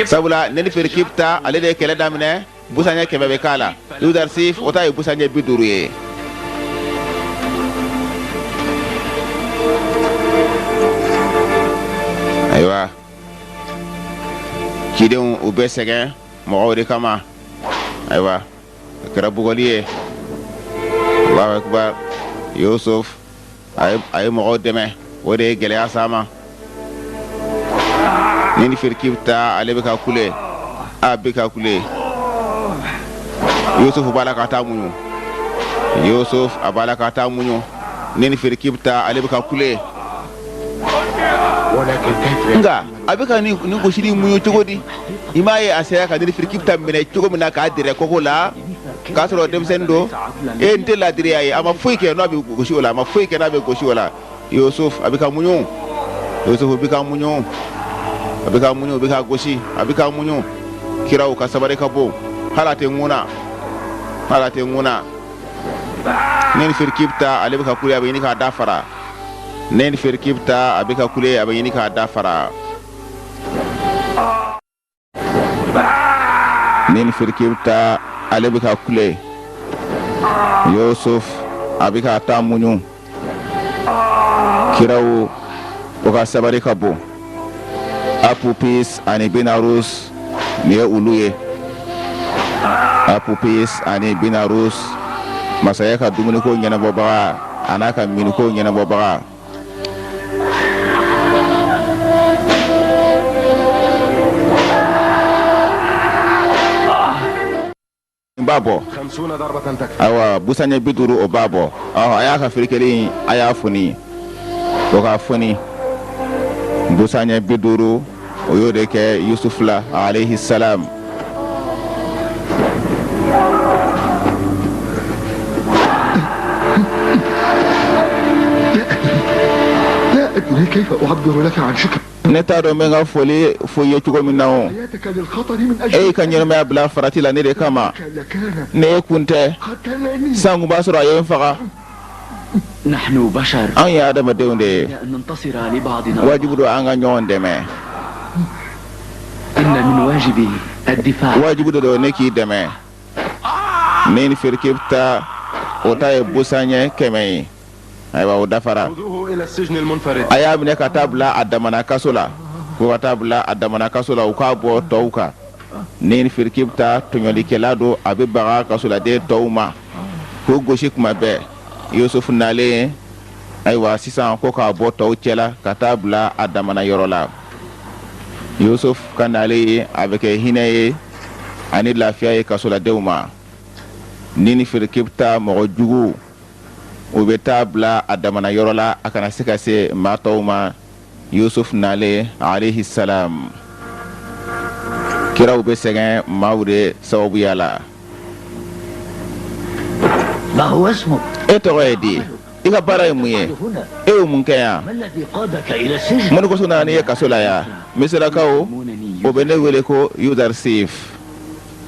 Sabula Ninifirikibita ale de ye kɛlɛ daminɛ, busan ɲɛ 100 bɛ k'a la. Yudarsif o ta ye busan ɲɛ 50 ye. Ayiwa, cidenw u bɛ sɛgɛn mɔgɔw de kama. Ayiwa, a kɛra bugɔli ye. Allahu akbar. Yusuf a ye mɔgɔw dɛmɛ, o de ye gɛlɛya s'a ma. Ninifirikibita ale bɛ ka kule, a bɛ ka kule. Yusuf b'a la ka taa muɲu, Yusuf a b'a la ka taa muɲu. Ninifirikibita ale bɛ ka kule. Nka a bɛ ka nin gosili muɲu cogo di? I m'a ye a sera ka Ninifirikibita minɛ cogo min na k'a dɛrɛ koko la k'a sɔrɔ denmisɛnnin don. E n tɛ ladiriya ye, a ma foyi kɛ n'a bɛ gosi o la, a ma foyi kɛ n'a bɛ gosi o la. Yusuf a bɛ ka muɲu, Yusuf bɛ ka muɲu, a bɛ ka muɲu, bɛ ka gosi, a bɛ ka muɲu. Kiraw ka sabari ka bon, hali a tɛ ŋuna, hali a tɛ ŋuna. Ninifirikibita ale bɛ ka kule, a bɛ ɲini k'a da fara. Ninifirikibita a bɛ ka kule, a bɛ ɲini k'a da fara. Ninifirikibita ale bɛ ka kule. Yusuf a bɛ k'a ta muɲu. Kiraw o ka sabari ka bon. Apopis ani Benarus nin ye olu ye. Apopis ani Benarus. Masakɛ ka dumuniko ɲɛnabɔbaga a n'a ka minniko ɲɛnabɔbaga. N b'a bɔ. Ayiwa, busan ɲɛ 50, o b'a bɔ. Ɔhɔ, a y'a ka firikeli in, a y'a foni, o ka foni busan ɲɛ 50, o y'o de kɛ Yusuf la alayhi salam. لا أدري كيف أعبر لك عن شكري. Ne t'a dɔn n bɛ n ka foli fo i ye cogo min na o. حياتك للخطر من E أجل y'i ka ɲɛnamaya bila farati la ne de kama. لكان Ne e kun tɛ, قتلني. san kun b'a sɔrɔ a ye n faga. نحن بشر. Anw ye adamadenw de ye. أن ننتصر لبعضنا. Wajibu don an ka ɲɔgɔn dɛmɛ. إن من واجبي الدفاع. Wajibu de don ne k'i dɛmɛ. Ne ni firikibita, o ta ye busan ɲɛ 100 ye. Ayiwa, o dafara. خذوه إلى السجن المنفرد. A y'a minɛ ka taa bila a damana kaso la, ko ka taa bila a damana kaso la, u k'a bɔ tɔw kan. Ni firikibita tɔɲɔlikɛla don, a bɛ baga kasoladen tɔw ma k'o gosi kuma bɛɛ. Yusufu nalen, ayiwa, sisan ko k'a bɔ tɔw cɛla ka taa bila a damana yɔrɔ la. Yusuf ka nalen ye, a bɛ kɛ hinɛ ye ani lafiya ye kasoladenw ma. Ni ni firikibita mɔgɔ jugu, o bɛ taa bila a damana yɔrɔ la, a kana se ka se maa tɔw ma. Yusuf nalen alayhi salam, kiraw bɛ sɛgɛn maaw de sababuya la. ما هو اسمك؟ E tɔgɔ ye di? I ka baara ye mun ye? هنا. E ye mun kɛ yan? ما الذي قادك إلى السجن؟ Mun kosɔn nana n'i ye kaso la yan? Misirakaw, يسمونني o bɛ ne wele ko Yuzarsif.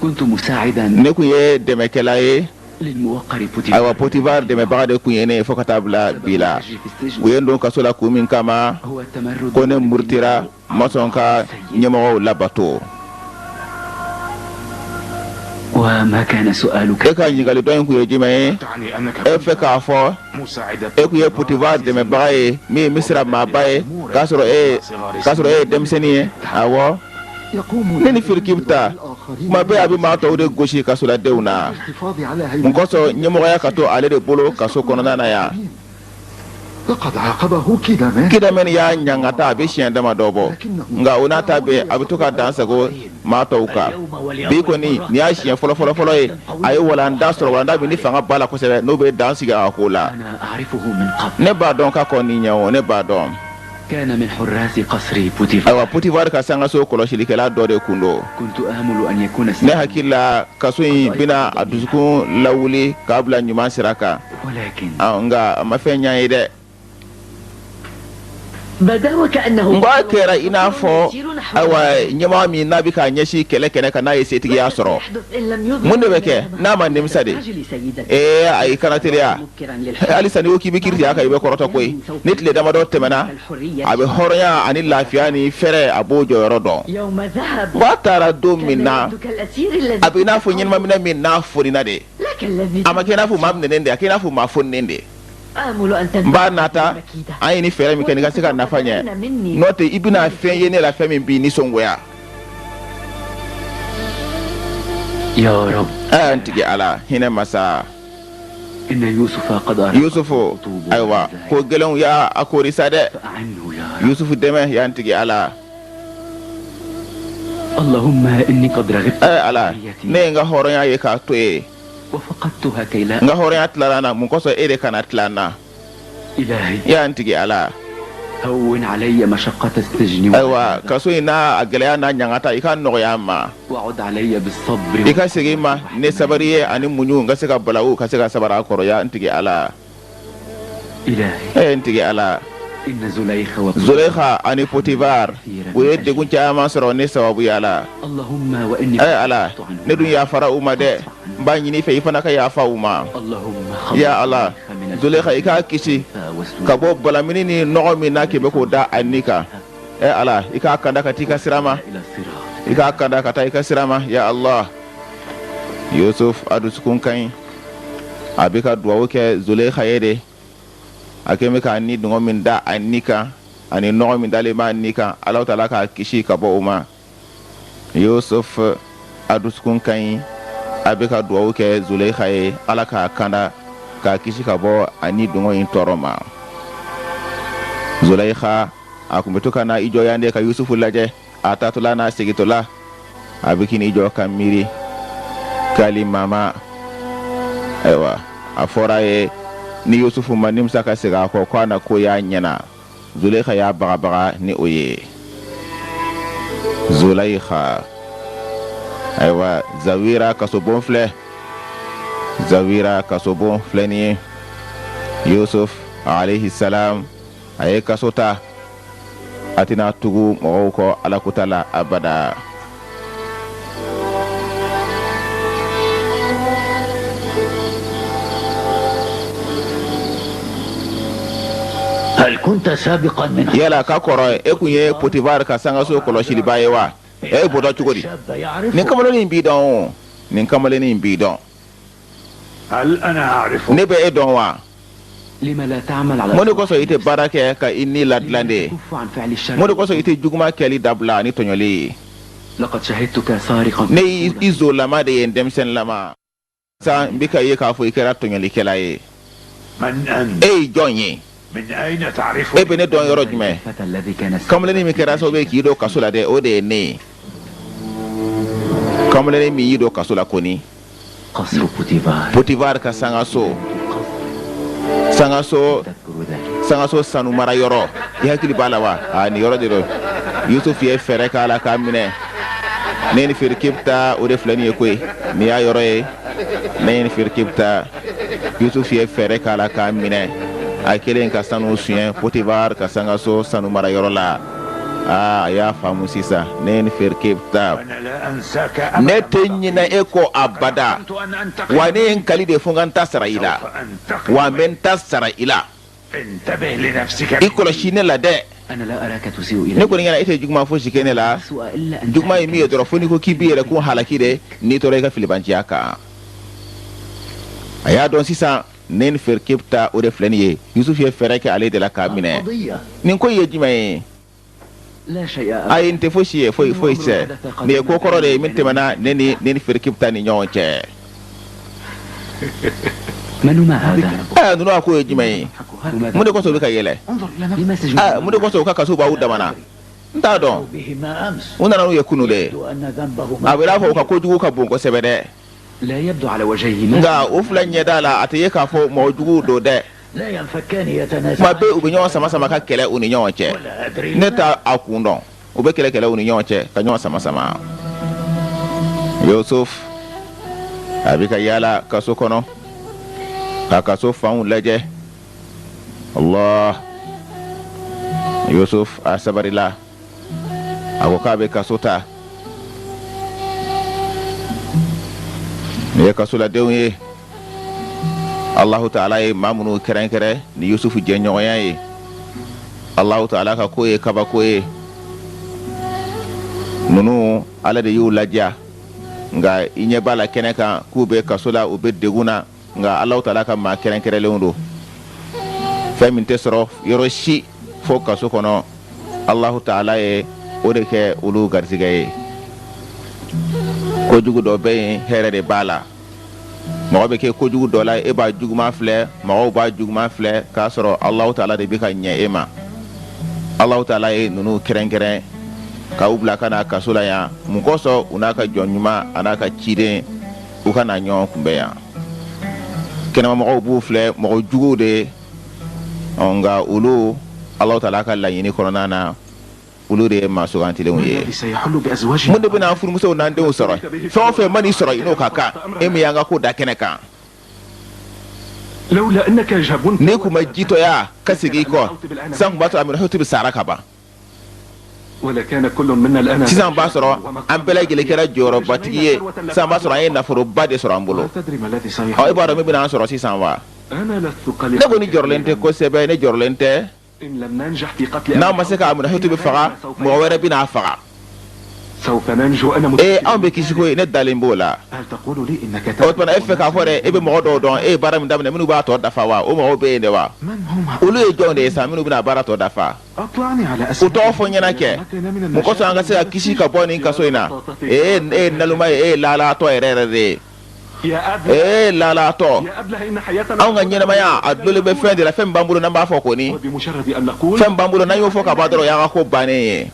كنت مساعدا Ne kun ye dɛmɛkɛla ye. للموقر بوتيفار. Ayiwa, Potifar dɛmɛbaga de kun ye ne ye fo ka taa bila bi la. في السجن U ye n don kaso la kun min kama, هو التمرد ko ne murutira, ma sɔn ka ɲɛmɔgɔw labato. وما كان سؤالك؟ E ka ɲininkali dɔ in kun ye jumɛn ye? تعني أنك E fɛ k'a fɔ مساعدة e kun ye Potifar dɛmɛbaga ye, min ye Misira maaba ye, k'a sɔrɔ e ye denmisɛnnin ye? Awɔ. يقوم Ne ni firikibita, kuma bɛɛ a bɛ maa tɔw de gosi kasoladenw na. بالحفاظ على Mun هيمنة kosɔn ɲɛmɔgɔya ka to ale de bolo kaso kɔnɔna na yan? لقد عاقبه كيدامان. Kidamɛni y'a ɲangata, a bɛ siɲɛ dama dɔ bɔ, nka o n'a ta bɛɛ, a bɛ to ka dan sago maa tɔw kan. اليوم Bi kɔni, nin y'a siɲɛ fɔlɔ fɔlɔ fɔlɔ ye a ye walanda sɔrɔ, walanda min ni fanga b'a la kosɛbɛ, n'o bɛ dan sigi a ko la. أنا أعرفه من قبل. Ne b'a dɔn ka kɔn nin ɲɛ o, ne b'a dɔn. كان من حراس قصر بوتيفار. Ayiwa, Potifar ka sangaso kɔlɔsilikɛla dɔ de kun don. كنت آمل أن يكون Ne السجن hakili la, kaso in bɛna a dusukun lawuli k'a bila ɲuman sira kan. ولكن Nka a ma fɛn ɲɛ ye dɛ. بدا وكأنه N ko a kɛra i n'a fɔ, ayiwa, ɲɛmaa min n'a bɛ k'a ɲɛsin kɛlɛ kɛnɛ kan, n'a ye setigiya sɔrɔ, mun de bɛ kɛ n'a ma nimisa de? Ee, ayi, kana teliya halisa. N'i ko k'i bɛ kiiri tigɛ a kan, i bɛ kɔrɔtɔ koyi. Ni tile damadɔ tɛmɛna, a bɛ hɔrɔnya ani lafiya ni fɛrɛ, a b'o jɔyɔrɔ dɔn. يوم ذهب Ko a taara don min na, كالأسير الذي a bɛ i n'a fɔ ɲɛnamaminɛ min n'a fonina de. لا كالذي A ma kɛ i n'a fɔ maa minɛnen de, a kɛ i n'a fɔ maa foninen de. آمل أن N b'a nata, an ye ni fɛɛrɛ min kɛ, nin ka se ka nafa ɲɛ. N'o tɛ, i bɛna fɛn ye ne la, fɛn min b'i nisɔngoya. يا رب. Ɛ, n tigi Ala, hinɛ masa. إن يوسف قد أراد Yusufu, ayiwa, ko gɛlɛnw y'a a koori sa dɛ. فأعنه يا رب. Yusufu dɛmɛ, y'an tigi Ala. اللهم إني قد رغبت Ɛ Ala, ne ye n ka hɔrɔnya ye k'a to yen. وفقدتها كي لا N ka hɔrɔnya tilara n na, mun kosɔn e de kana tila n na? إلهي. Y'an tigi Ala. هون علي مشقة السجن Ayiwa, kaso in n'a a gɛlɛya n'a ɲangata, i ka nɔgɔya n ma. وعد علي بالصبر I ka segin n ma ne sabari ye ani muɲu, n ka se ka balawu ka se ka sabara a kɔrɔ, ya n tigi Ala. إلهي. Ɛ, n tigi Ala. إن زليخ وبوتيفار Zulekha ani Potifar, u ye degun caman sɔrɔ ne sababuya la. اللهم وإني Ɛ Ala, ne dun yafara u ma dɛ, n b'a ɲini i fɛ, i fana ka yafa u ma. اللهم Ya Ala, Zulekha, i k'a kisi ka bɔ balamini ni nɔgɔ min n'a k'i bɛ k'o da a ni kan. Ɛ Ala, i k'a kanda ka t'i ka sira ma. إلى الصراط. I k'a kanda ka taa i ka sira ma, ya Allah. Yusuf a dusukun ka ɲi, a bɛ ka duwawu kɛ Zulekha ye de. A kɛn bɛ k'a ni dungɔ min da a ni kan ani nɔgɔ min dalen b'a ni kan, Alahu taala k'a kisi ka bɔ o ma. Yusuf a dusukun ka ɲi, a bɛ ka duwawu kɛ Zulekha ye, Ala k'a kanda. K'a kisi ka bɔ a ni dungɔ in tɔɔrɔ ma. Zulayiha a tun bɛ to ka na i jɔ yan de ka Yusufu lajɛ a taatɔla n'a segintɔla. A bɛ k'i jɔ ka miiri k'ale mama. Ayiwa, a fɔra a ye ni Yusufu ma nimisa ka segin a kɔ ko a na ko y'a ɲɛna. Zulayiha y'a bagabaga ni o ye. Zulayiha, ayiwa, zawira kasobon filɛ, zawira kasobon filɛ nin ye. Yusuf alayhi salam a ye kaso ta, a tɛna tugu mɔgɔw kɔ alakota la abada. Yala ka kɔrɔ, e kun ye Potifar ka sangaso kɔlɔsiliba ye wa? E bɔtɔ cogo di? Nin kamalennin b'i dɔn o, nin kamalennin b'i dɔn. Ne bɛ e dɔn wa? Mun de kosɔn i tɛ baara kɛ ka i ni ladilan de? Mun de kosɔn i tɛ juguman kɛli dabila ani tɔɲɔli ye? Ne y'i zolama de ye, n denmisɛnninlama. Sisan n bɛ k'a ye k'a fɔ i kɛra tɔɲɔlikɛla ye. E ye jɔn ye? E bɛ ne dɔn yɔrɔ jumɛn? Kamalennin min kɛra sababu ye k'i don kaso la dɛ, o de ye ne ye. Kamalennin min y'i don kaso la kɔni. Potifar ka sangaso, sangaso, sangaso sanu mara yɔrɔ, i hakili b'a la wa? Aa, nin yɔrɔ de don. Yusuf ye fɛɛrɛ k'a la k'a minɛ. Ne ni firikibita, o de filɛ nin ye koyi. Nin y'a yɔrɔ ye. Ne ni firikibita, Yusuf ye fɛɛrɛ k'a la k'a minɛ. A kɛlen ka sanu suɲɛ Potifar ka sangaso sanu mara yɔrɔ la. Aa, a y'a faamu sisan. Ne ni firikibita, ne tɛ ɲinɛ e kɔ abada. Wa ne ye n kali de fo n ka n ta sara i la, wa n bɛ n ta sara i la. I kɔlɔsi ne la dɛ. Ne kɔni ɲɛna e tɛ juguman fosi kɛ ne la. Juguman ye min ye dɔrɔn, fo n'i ko k'i b'i yɛrɛ kun halaki de, n'i tora i ka filibanciya kan. A y'a dɔn sisan, ne ni firikibita, o de filɛ nin ye. Yusuf ye fɛɛrɛ kɛ ale de la k'a minɛ. Nin ko ye jumɛn ye? Ayi, n tɛ fosi ye, foyi foyi tɛ. Nin ye ko kɔrɔ de ye min tɛmɛna ne ni ne ni firikibita ni ɲɔgɔn cɛ. Ɛɛ, ninnu a ko ye jumɛn ye? Mun de kosɔn u bɛ ka yɛlɛ? Ɛɛ, mun de kosɔn u ka kaso b'aw damana? N t'a dɔn. U nana n'u ye kunu de. A bɛ i n'a fɔ u ka kojugu ka bon kosɛbɛ dɛ. Nka u fila ɲɛda la, a tɛ ye k'a fɔ mɔgɔ juguw don dɛ. Tuma bɛɛ u bɛ ɲɔgɔn sama sama ka kɛlɛ u ni ɲɔgɔn cɛ. Ne t'a a kun dɔn. U bɛ kɛlɛ kɛlɛ u ni ɲɔgɔn cɛ ka ɲɔgɔn sama sama. Yusuf a bɛ ka yaala kaso kɔnɔ ka kaso fanw lajɛ. Allah, Yusuf a sabarila, a ko k'a bɛ kaso ta. Nin ye kasoladenw ye. Allahu taala ye maa minnu kɛrɛnkɛrɛn ni Yusufu jɛɲɔgɔnya ye. Allahu taala ka ko ye kabako ye. Ninnu, Ala de y'u ladiya, nka i ɲɛ b'a la kɛnɛ kan k'u bɛ kaso la, u bɛ degun na, nka Allahu taala ka maa kɛrɛnkɛrɛnlenw don. Fɛn min tɛ sɔrɔ yɔrɔ si fo kaso kɔnɔ, Allahu taala ye o de kɛ olu garisɛgɛ ye. Kojugu dɔ bɛ yen, hɛrɛ de b'a la. Mɔgɔ bɛ kɛ kojugu dɔ la, e b'a juguman filɛ, mɔgɔw b'a juguman filɛ, k'a sɔrɔ Alahu taala de bɛ ka ɲɛ e ma. Alahu taala ye ninnu kɛrɛnkɛrɛn k'u bila ka na kaso la yan. Mun kosɔn? U n'a ka jɔn ɲuman a n'a ka ciden, u ka na ɲɔgɔn kunbɛn yan. Kɛnɛmamɔgɔw b'u filɛ mɔgɔ juguw de ye, nka olu, Alahu taala ka laɲini kɔnɔna na, olu de ye maa sugantilenw ye. Mun de bɛna an furumusow n'an denw sɔrɔ? Fɛn o fɛn man'i sɔrɔ, i n'o ka kan, e min y'an ka ko da kɛnɛ kan. N'i kun ma jitɔya ka segin i kɔ sisan, kun b'a sɔrɔ Amenhotep sara ka ban. Sisan b'a sɔrɔ an bɛɛ lajɛlen kɛra jɔyɔrɔbatigi ye. Sisan b'a sɔrɔ an ye nafoloba de sɔrɔ an bolo. Ɔ, e b'a dɔn min bɛna an sɔrɔ sisan wa? Ne kɔni jɔrɔlen tɛ kosɛbɛ, ne jɔrɔlen tɛ. N'an ma se ka Amenhotep faga, mɔgɔ wɛrɛ bɛna a faga. Ee, anw bɛ kisi koyi, ne dalen b'o la. O tuma na, e fɛ k'a fɔ dɛ, e bɛ mɔgɔ dɔw dɔn, e ye baara min daminɛ, minnu b'a tɔ dafa wa? O mɔgɔw bɛ yen de wa? Olu ye jɔnw de ye sa, minnu bɛna baara tɔ dafa? U tɔgɔ fɔ n ɲɛna kɛ. Mun kosɔn an ka se ka kisi ka bɔ nin kaso in na? Ee, e ye naloma ye, e ye laalaatɔ yɛrɛ yɛrɛ de ye. Ee lalatɔ, anw ka ɲɛnamaya a dulolen bɛ fɛn de la, fɛn min b'an bolo n'an b'a fɔ kɔni, fɛn b'an bolo n'an y'o fɔ ka ban dɔrɔn, o y'an ka ko bannen ye.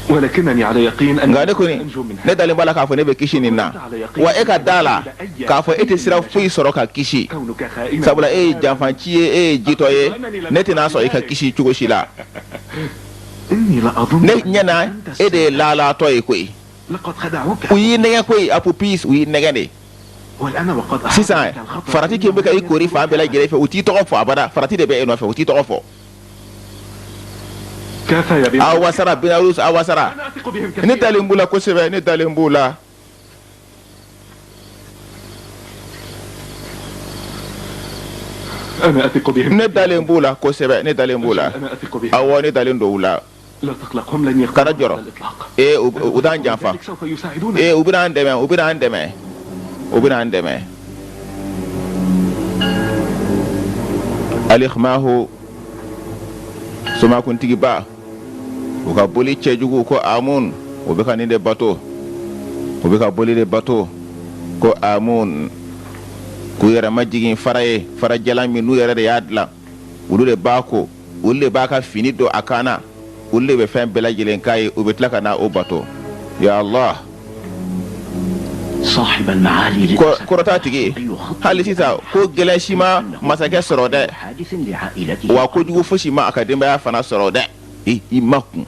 Nka ne kɔni, ne dalen b'a la k'a fɔ ne bɛ kisi nin na. Wa e ka da la k'a fɔ e tɛ sira foyi sɔrɔ ka kisi, sabula e ye janfanci ye, e ye jitɔ ye. Ne tɛna sɔn i ka kisi cogo si la. Ne ɲɛ na, e de ye lalatɔ ye koyi. U y'i nɛgɛ koyi, Apopis, u y'i nɛgɛ de. Sisan farati k'i bɛ ka i kori fan bɛɛ lajɛlen fɛ, u t'i tɔgɔ fɔ abada. Farati de bɛ e nɔfɛ, u t'i tɔgɔ fɔ. A wasara, Benarus, a wasara. Ne dalen b'u la kosɛbɛ, ne dalen b'u la. Ne dalen b'u la kosɛbɛ, ne dalen b'u la. Awɔ, ne dalen don u la. Kana jɔrɔ, ee, u t'an janfa. Ee, u bɛna an dɛmɛ, u bɛna an dɛmɛ, u bɛna an dɛmɛ. Alikimahu somakuntigiba, u ka boli cɛjugu ko Amun, u bɛ ka nin de bato, u bɛ ka boli de bato ko Amun, k'u yɛrɛ majigin fara ye, farajalan min n'u yɛrɛ de y'a dilan. Olu de b'a ko, olu de b'a ka fini don a kan na, olu de bɛ fɛn bɛɛ lajɛlen k'a ye. U bɛ tila ka na o bato. Ya Allah, kɔrɔta tigi, hali sisan ko gɛlɛn si ma masakɛ sɔrɔ dɛ, wa kojugu fosi ma a ka denbaya fana sɔrɔ dɛ. I ma kun,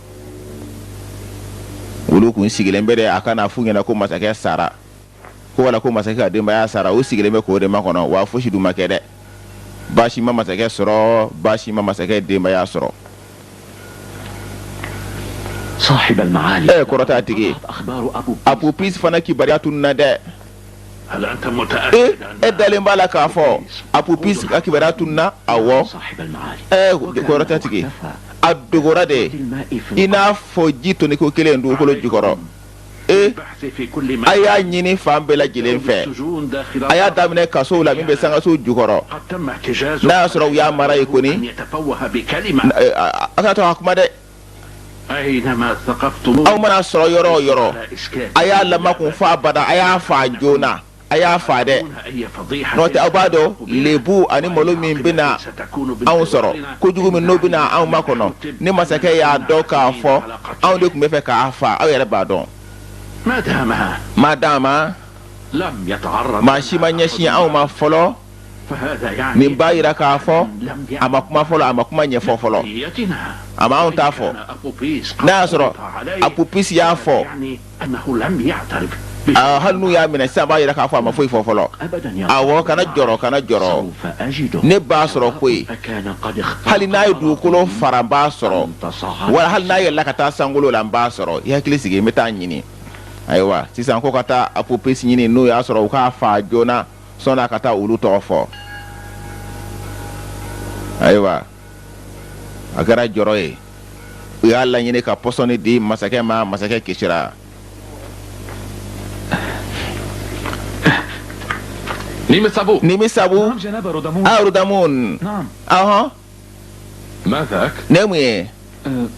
olu kun sigilen bɛ dɛ a ka na f'u ɲɛna ko masakɛ sara, ko wala ko masakɛ ka denbaya sara. U sigilen bɛ k'o de makɔnɔ, wa fosi dun ma kɛ dɛ. Baasi ma masakɛ sɔrɔ, baasi ma masakɛ denbaya sɔrɔ. Ɛ kɔrɔta tigi, Apopis fana kibaruya tununna dɛ. E, e dalen b'a la k'a fɔ Apopis ka kibaruya tununna? Awɔ. Ɛ kɔrɔta tigi, a dogora de i n'a fɔ ji toniko kelen dugukolo jukɔrɔ. E, a y'a ɲini fan bɛɛ lajɛlen fɛ, a y'a daminɛ kasow la min bɛ sangaso jukɔrɔ. N'a y'a sɔrɔ u y'a mara yen kɔni, a ka to a kuma dɛ. Aw mana sɔrɔ yɔrɔ o yɔrɔ, a y'a lamakun fo abada, a y'a fa joona, a y'a fa dɛ. N'o tɛ, aw b'a dɔn lebu ani malo min bɛna anw sɔrɔ, kojugu min n'o bɛna anw makɔnɔ ni masakɛ y'a dɔn k'a fɔ anw de tun bɛ fɛ k'a fa. Aw yɛrɛ b'a dɔn. Ma d'a ma maa si ma ɲɛsin anw ma fɔlɔ, nin b'a yira k'a fɔ a ma kuma fɔlɔ, a ma kuma ɲɛfɔ fɔlɔ, a ma anw t'a fɔ. N'a y'a sɔrɔ Apopis y'a fɔ, hali n'u y'a minɛ sisan, b'a yira k'a fɔ a ma foyi fɔ fɔlɔ. Awɔ, kana jɔrɔ, kana jɔrɔ, ne b'a sɔrɔ koyi. Hali n'a ye dugukolo fara, n b'a sɔrɔ, wala hali n'a yɛlɛla ka taa sankolo la, n b'a sɔrɔ. I hakili sigi, n bɛ taa ɲini. Ayiwa, sisan ko ka taa Apopis ɲini, n'u y'a sɔrɔ u k'a fa joona sɔnni a ka taa olu tɔgɔ fɔ. Ayiwa, a kɛra jɔrɔ ye. U y'a laɲini ka pɔsɔni di masakɛ ma, masakɛ kisira. Nimi sabu Arudamun, ahɔn, ne mun ye nin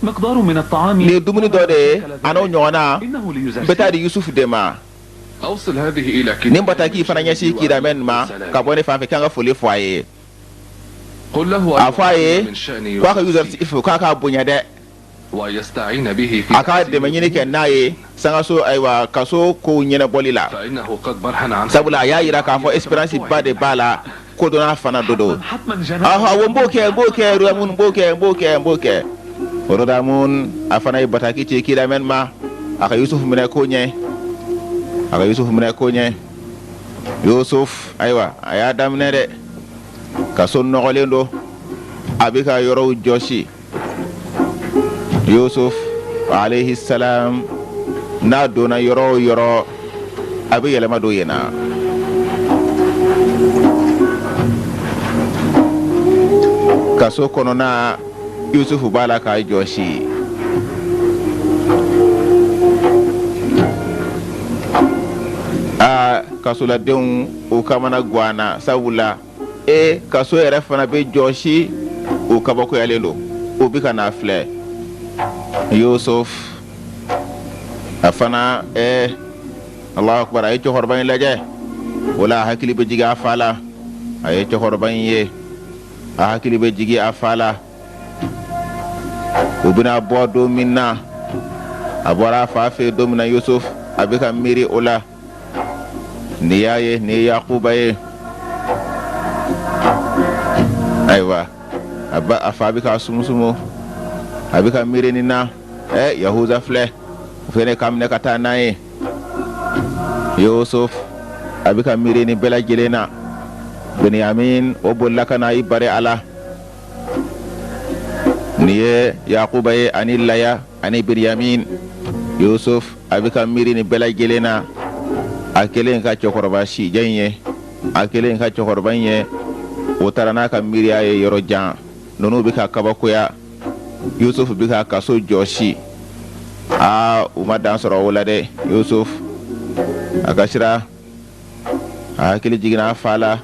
ye? Dumuni dɔ de ye, a n'o ɲɔgɔnna, n bɛ taa di Yusufu de ma. Nin bataki fana ɲɛsin Kidamɛn ma ka bɔ ne fan fɛ, k'an ka foli fɔ a ye. A fɔ a ye k'a ka Yusuf, k'a k'a bonya dɛ, a k'a dɛmɛ ɲini kɛ n'a ye sangaso, ayiwa, kaso kow ɲɛnabɔli la, sabula a y'a yira k'a fɔ espérance ba de b'a la, kodɔnna fana do don. Awɔ, n b'o kɛ, n b'o kɛ, Rodamun, n b'o kɛ, n b'o kɛ, n b'o kɛ. Rodamun, a fana ye bataki ci Kidamɛn ma, a ka Yusuf minɛ ko ɲɛ, a ka Yusuf minɛ ko ɲɛ. Yusuf, ayiwa, a y'a daminɛ dɛ. Kaso nɔgɔlen don, a bɛ ka yɔrɔw jɔsi. Yusuf alayhi salam, n'a donna yɔrɔ o yɔrɔ, a bɛ yɛlɛma don yen na. Kaso kɔnɔna, Yusufu b'a la k'a jɔsi. Aa, kasoladenw, u kamana ganna, sabula e kaso yɛrɛ fana bɛ jɔsi. U kabakoyalen don, u bɛ ka n'a filɛ. Yusuf, a fana Allahu akbar, a ye cɛkɔrɔba in lajɛ. O la a hakili bɛ jigin a fa la. A ye cɛkɔrɔba in ye, a hakili bɛ jigin a fa la. U bɛna bɔ don min na, a bɔra a fa fɛ don min na, Yusuf a bɛ ka miiri o la. N'i y'a ye, nin ye Yakuba ye. Ayiwa, a ba a fa bɛ k'a sumusumu, a bɛ ka miiri nin na. Ɛ, Yahuza filɛ, o fɛnɛ k'a minɛ ka taa n'a ye. Yusuf a bɛ ka miiri nin bɛɛ lajɛlen na. Benyamin o bolila ka na i bari a la. Nin ye Yakuba ye ani Laya ani Benyamin. Yusuf a bɛ ka miiri nin bɛɛ lajɛlen na. A kɛlen ka cɛkɔrɔba sijɛ in ye, a kɛlen ka cɛkɔrɔba in ye, o taara n'a ka miiriya ye yɔrɔ jan. Ninnu bɛ ka kabakoya. Yusuf bɛ ka kaso jɔsi. Aa, u ma dan sɔrɔ o la dɛ. Yusuf a kasira, a hakili jiginna a fa la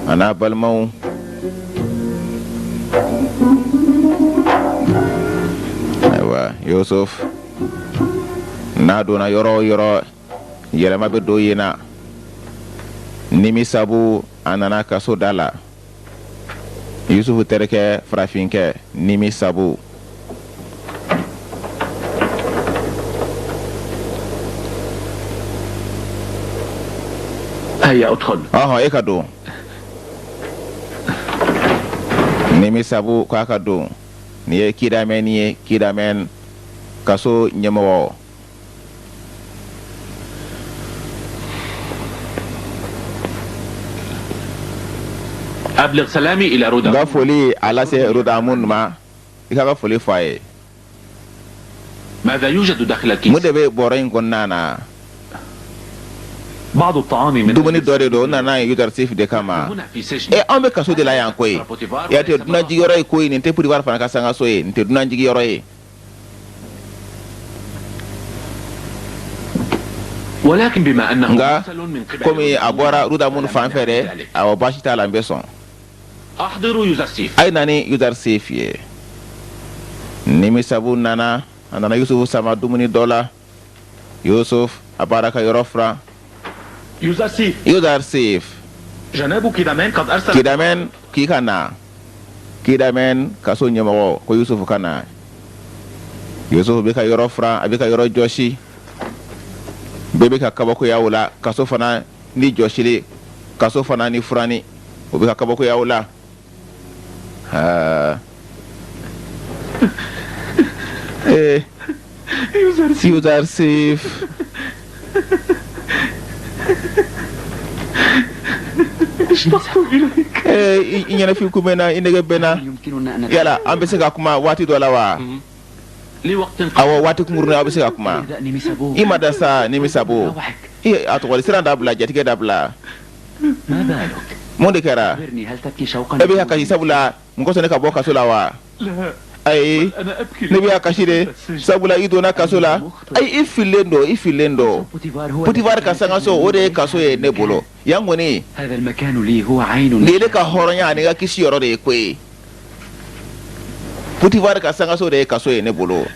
a n'a balimaw. Ayiwa, Yusuf n'a donna yɔrɔ o yɔrɔ, yɛlɛma bɛ don yen na. Nimisabu a nana kaso da la. Yusufu terikɛ farafinkɛ Nimisabu. هيا ادخل. Ɔhɔn, e ka don. Nimisabu k'a ka don. Nin ye Kidamɛn ye, Kidamɛn kaso ɲɛmɔgɔ. أبلغ سلامي إلى N رودا. ka foli a lase Rodamun ma. I ka ka foli fɔ a ye. ماذا يوجد داخل Mun الكيس؟ de bɛ bɔrɔ in kɔnɔna na? بعض الطعام من Dumuni dɔ de don, n nana ye Yuzarsif de kama. هنا في سجن E, anw bɛ kaso de la yan koyi. بوتيفار. Ya tɛ dunanjigiyɔrɔ ye koyi, nin tɛ Potifar fana ka sangaso ye, nin tɛ dunanjigiyɔrɔ ye. ولكن بما أنه Nka مرسل من قبل komi a bɔra Rudamun fan fɛ dɛ, awɔ, baasi t'a la, n bɛ sɔn. أحضروا يوزرسيف. A ye na ni Yuzarsif ye. Nimisabu nana, a nana Yusufu sama dumuni dɔ la. Yusuf a b'ara ka yɔrɔ furan. يوزرسيف. Yuzarsif. جناب كيدامان قد أرسل. Kidamɛn k'i ka na. Kidamɛn kaso ɲɛmɔgɔ ko Yusufu ka na. Yusufu bɛ ka yɔrɔ furan, a bɛ ka yɔrɔ jɔsi. Bɛɛ bɛ ka kabakoya o la. Kaso fana ni jɔsili, kaso fana ni furanni, o bɛ ka kabakoya o la. Aa. Ee. Yuzarsif. Ee, i ɲɛnafin kun bɛ n na, i nege bɛ n na. يمكننا أن Yala an bɛ se ka kuma waati dɔ la wa? لوقت Awɔ, waati kunkurunin aw bɛ se ka kuma. اهدأ نميسابو. I ma da sa, Nimisabu. روعك. I a tɔgɔ di, siran dabila, jatigɛ dabila. ما بالك؟ Mun de kɛra? أخبرني، هل تبكي شوقا؟ E bɛ ka kasi sabula mun kosɔn ne ka bɔ kaso la wa? لا. Ayi, أنا أبكي. ne bɛ ka kasi de sabula i donna kaso la. Ayi, i fililen don, i fililen don. بوتيفار هو Potifar ka sangaso, o de ye kaso ye ne bolo yan kɔni. هذا المكان لي هو عين. Nin ye ne ka hɔrɔnya ani ka kisi yɔrɔ de ye koyi. Potifar ka sangaso de ye kaso ye ne bolo.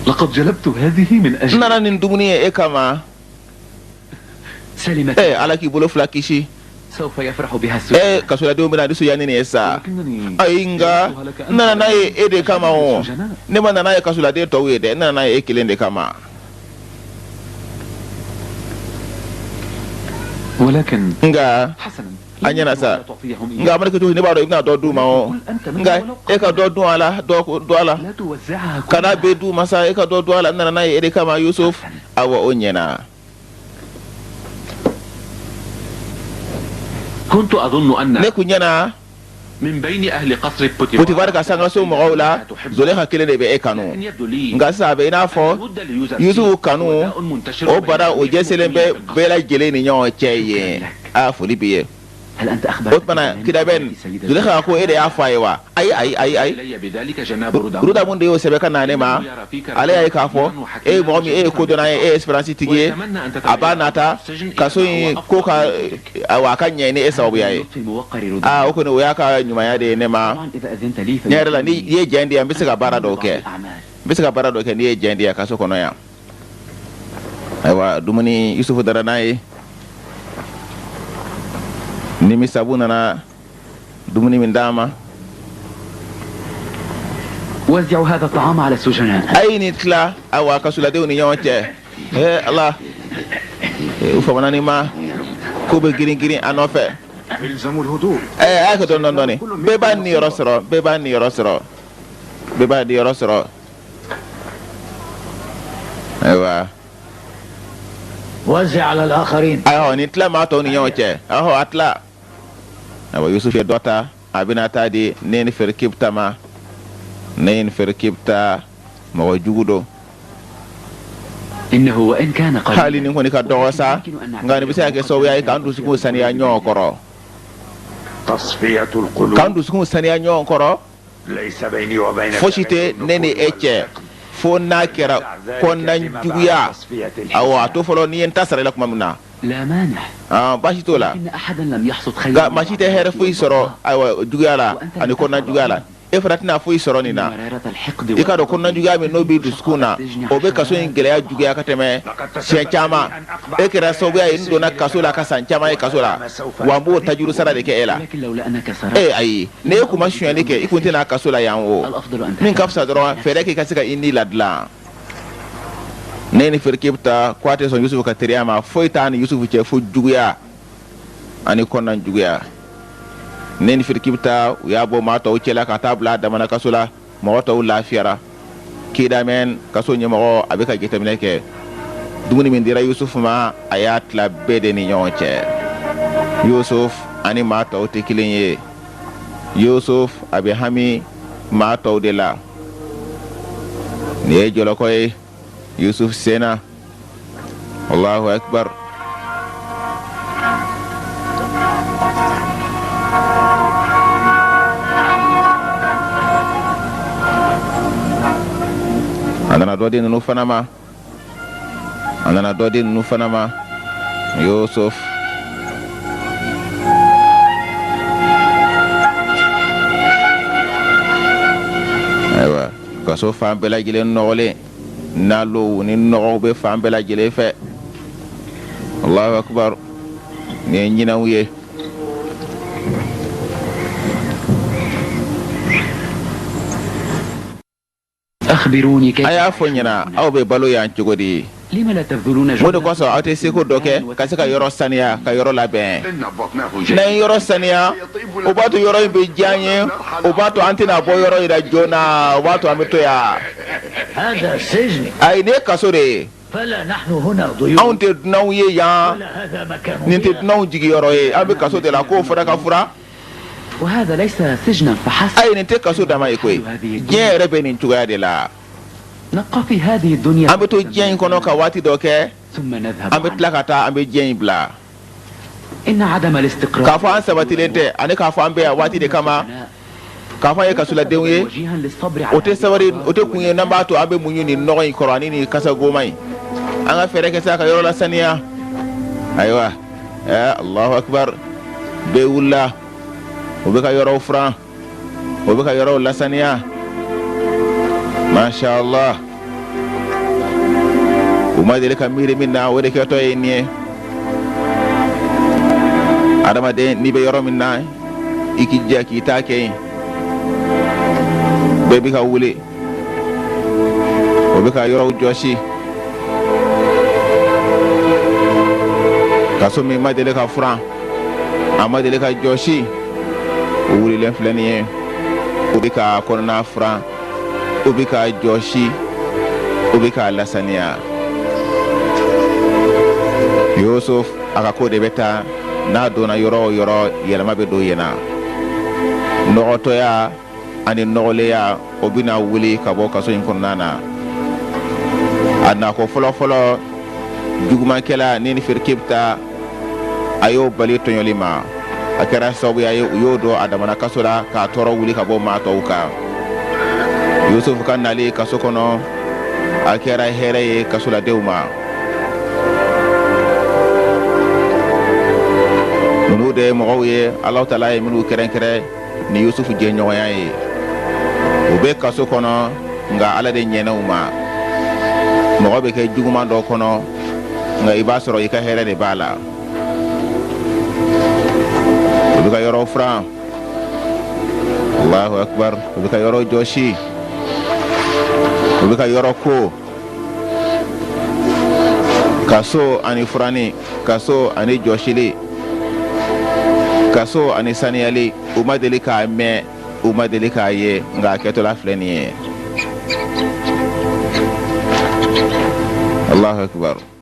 لقد جلبت هذه من N أجل. nana nin dumuni ye e kama. سلمت. Ɛ, Ala k'i bolo fila kisi. سوف يفرح بها Ɛ, السجناء. kasoladenw bɛna nisɔndiya ni nin ye sa. ولكنني Ayi, nka n nana n'a ye e de kama o. Ne ma nana ye kasoladen tɔw ye dɛ, n nana n'a ye e kelen de kama. ولكن Nka حسنا. An ɲɛna sa. لا تعطيهم Nka a mana kɛ cogo, ne b'a dɔn i bɛna dɔ d'u ma o. Nka e ka dɔ dun a la, dɔ dun a la. لا توزعها Kana كلها. bɛɛ d'u ma sa, e ka dɔ dun a la. N nana n'a ye e de kama, Yusuf. Awɔ, o ɲɛna. كنت أظن أن Ne kun ɲɛna من بين أهل قصر بوتيفار Potifar ka sangaso mɔgɔw la, Zulekha kelen de bɛ e kanu. لكن يبدو لي Nka sisan a bɛ i n'a fɔ ود ليوزرسيف Yusufu kanu وداء منتشر o بين bara o جميع jɛselen bɛ المؤمنين في القصر. bɛɛ lajɛlen ni ɲɔgɔn cɛ yen. A foli b'i ye. هل أنت أخبرت O tuma na, Kidabɛn, Zulekha ko e de y'a fɔ a ye wa? Ayi, ayi, ayi, ayi. إلي بذلك جناب رودامون. Rudamun de y'o sɛbɛn ka na ne ma. Ale y'a ye k'a fɔ e ye mɔgɔ min, e ye kodɔnna ye, e ye espérance tigi ye. A b'a nata kaso in ko ka, awa, a ka ɲɛ ni e sababuya ye. لطف الموقر رودامون. Aa, o kɔni o y'a ka ɲumanya de ye ne ma. طبعا إذا أذنت لي Ne yɛrɛ la, ni i ye jɛn di yan, n bɛ se ka baara dɔw kɛ. الأعمال. N bɛ se ka baara dɔ kɛ n'i ye jɛn di yan kaso kɔnɔ yan. Ayiwa, dumuni Yusufu dara n'a ye. Nimisabu nana dumuni min d'a ma. وزعوا هذا الطعام على السجناء. A ye nin tila, awa, kasoladenw ni ɲɔgɔn cɛ. Ee Ala, u famana nin ma ko bɛ girin girin a nɔfɛ. يلزم الهدوء. A y'a kɛ dɔɔni dɔɔni, bɛɛ b'a niyɔrɔ sɔrɔ, bɛɛ b'a niyɔrɔ sɔrɔ, bɛɛ b'a niyɔrɔ sɔrɔ. Ayiwa. وزع على الآخرين. Ayiwa, nin tila maa tɔw ni ɲɔgɔn cɛ. Ɔhɔ, a tila. Ayiwa, Yusuf ye dɔ ta, a bɛna taa di ne ni Ferikibita ma. Ne ni Ferikibita, mɔgɔ jugu don. إنه وإن كان قليلا Hali nin kɔni ka dɔgɔ sa, nka nin bɛ se ka kɛ sababu ye k'an dusukun saniya ɲɔgɔn kɔrɔ. تصفية القلوب. K'an dusukun saniya ɲɔgɔn kɔrɔ. ليس بيني وبينك Fosi tɛ ne ni e cɛ fo n'a kɛra kɔnɔna juguya. Awɔ, a to fɔlɔ, n'i ye n ta sara i la tuma min na. لا مانع. Aa, baasi t'o la. إن أحدا لم يحصد خيرا. Nka maa si tɛ hɛrɛ foyi sɔrɔ, ayiwa, juguya la ani kɔnɔna juguya la. E fana tɛna foyi sɔrɔ nin na. مرارة الحقد. I ka dɔn, kɔnɔna juguya min n'o b'i dusukun na, o bɛ kaso in gɛlɛya juguya ka tɛmɛ siɲɛ caman. E kɛra sababuya ye n donna kaso la, ka san caman ye kaso la wa, n b'o tajuru sara de kɛ e la. لكن لولا أنك سرقت. E ayi, ne e kun ma sonyali kɛ, i kun tɛna kaso la yan o. الأفضل أن Min ka fisa dɔrɔn, fɛɛrɛ k'i ka se ka i ni ladilan. Ne ni Ferike bɛ taa ko a tɛ sɔn Yusufu ka teriya ma. Foyi t'a ni Yusufu cɛ fo juguya ani kɔnɔna juguya. Ne ni Ferike bɛ taa, u y'a bɔ maa tɔw cɛla ka taa bila a damana kaso la. Mɔgɔ tɔw lafiyara. Kidamɛn kaso ɲɛmɔgɔ, a bɛ ka jateminɛ kɛ. Dumuni min dira Yusufu ma, a y'a tila bɛɛ de ni ɲɔgɔn cɛ. Yusuf ani maa tɔw tɛ kelen ye. Yusuf a bɛ hami maa tɔw de la. Nin ye jɔlɔkɔ ye Yusuf senna. Allahu akbar. A nana dɔ di ninnu fana ma, a nana dɔ di ninnu fana ma. Yusuf, ayiwa, kaso fan bɛɛ lajɛlen nɔgɔlen, nalow ni nɔgɔw bɛ fan bɛɛ lajɛlen fɛ. Allahu akbar, nin ye ɲinɛw ye. أخبروني كيف A y'a fɔ n ɲɛna, aw bɛ balo yan cogo di? لما لا تبذلون O de جهدا؟ kosɔn aw tɛ seko dɔ kɛ ka se ka yɔrɔ saniya, ka yɔrɔ labɛn? إن نظفناه N'an ye yɔrɔ saniya, o b'a to yɔrɔ in bɛ diya an ye, o b'a to an tɛna bɔ yɔrɔ in la joona, o b'a to an bɛ to yan. هذا سجن. Ayi, nin ye kaso de ye. فلا نحن هنا ضيوف. Anw tɛ dunanw ye yan. ولا هذا مكان Nin tɛ ضيافة. dunanw jigiyɔrɔ ye. An bɛ kaso de la, k'o fɔra ka fura. وهذا ليس سجنا فحسب. Ayi, nin tɛ kaso dama ye koyi, diɲɛ yɛrɛ bɛ nin cogoya de la. نبقى في هذه الدنيا An bɛ to diɲɛ in kɔnɔ ka waati dɔ kɛ, ثم نذهب an bɛ عنها. tila ka taa, an bɛ diɲɛ in bila. إن عدم الاستقرار K'a fɔ an sabatilen tɛ, ani k'a fɔ an bɛ yan waati de kama, k'a fɔ an ye kasoladenw ye, وجيها للصبر على o tɛ sabari, o tɛ kun ye n'an b'a to an bɛ muɲu nin nɔgɔ in kɔrɔ ani nin kasa goma in. An ka fɛɛrɛ kɛ sa ka yɔrɔ lasaniya. Ayiwa, Allahu akbar, bɛɛ wulila, o bɛ ka yɔrɔw furan, o bɛ ka yɔrɔw lasaniya. Masha Allah, u ma deli ka miiri min na, o de kɛtɔ ye nin ye. Adamaden, n'i bɛ yɔrɔ min na, i k'i jija k'i ta kɛ yen. Bɛɛ bɛ ka wuli, o bɛ ka yɔrɔw jɔsi. Kaso min ma deli ka furan, a ma deli ka jɔsi, o wulilen filɛ nin ye. O bɛ ka kɔnɔna furan, o bɛ ka jɔsi, o bɛ k'a lasaniya. Yusuf a ka ko de bɛ taa n'a donna yɔrɔ o yɔrɔ, yɛlɛma bɛ don yen na. Nɔgɔtɔya ani nɔgɔlenya, o bɛna wuli ka bɔ kaso in kɔnɔna na. A nako fɔlɔfɔlɔ, jugumankɛla ni Ferike bɛ taa, a y'o bali tɔɲɔli ma. A kɛra sababuya ye u y'o don a damana kaso la k'a tɔɔrɔ wuli ka bɔ maa tɔw kan. Yusufu ka nali kaso kɔnɔ, a kɛra hɛrɛ ye kasoladenw ma. Ninnu de ye mɔgɔw ye Alahu taala ye minnu kɛrɛnkɛrɛn ni Yusufu jɛɲɔgɔnya ye. U bɛ kaso kɔnɔ, nka Ala de ɲɛna u ma. Mɔgɔ bɛ kɛ juguman dɔ kɔnɔ. Nka i b'a sɔrɔ i ka hɛrɛ de b'a la. U bɛ ka yɔrɔ furan. Allahu akbar. U bɛ ka yɔrɔ jɔsi. U bɛ ka yɔrɔ ko. Kaso ani furanni, kaso ani jɔsili, kaso ani saniyali, u ma deli k'a mɛn, u ma deli k'a ye, nka a kɛtɔla filɛ nin ye. Allahu akbar.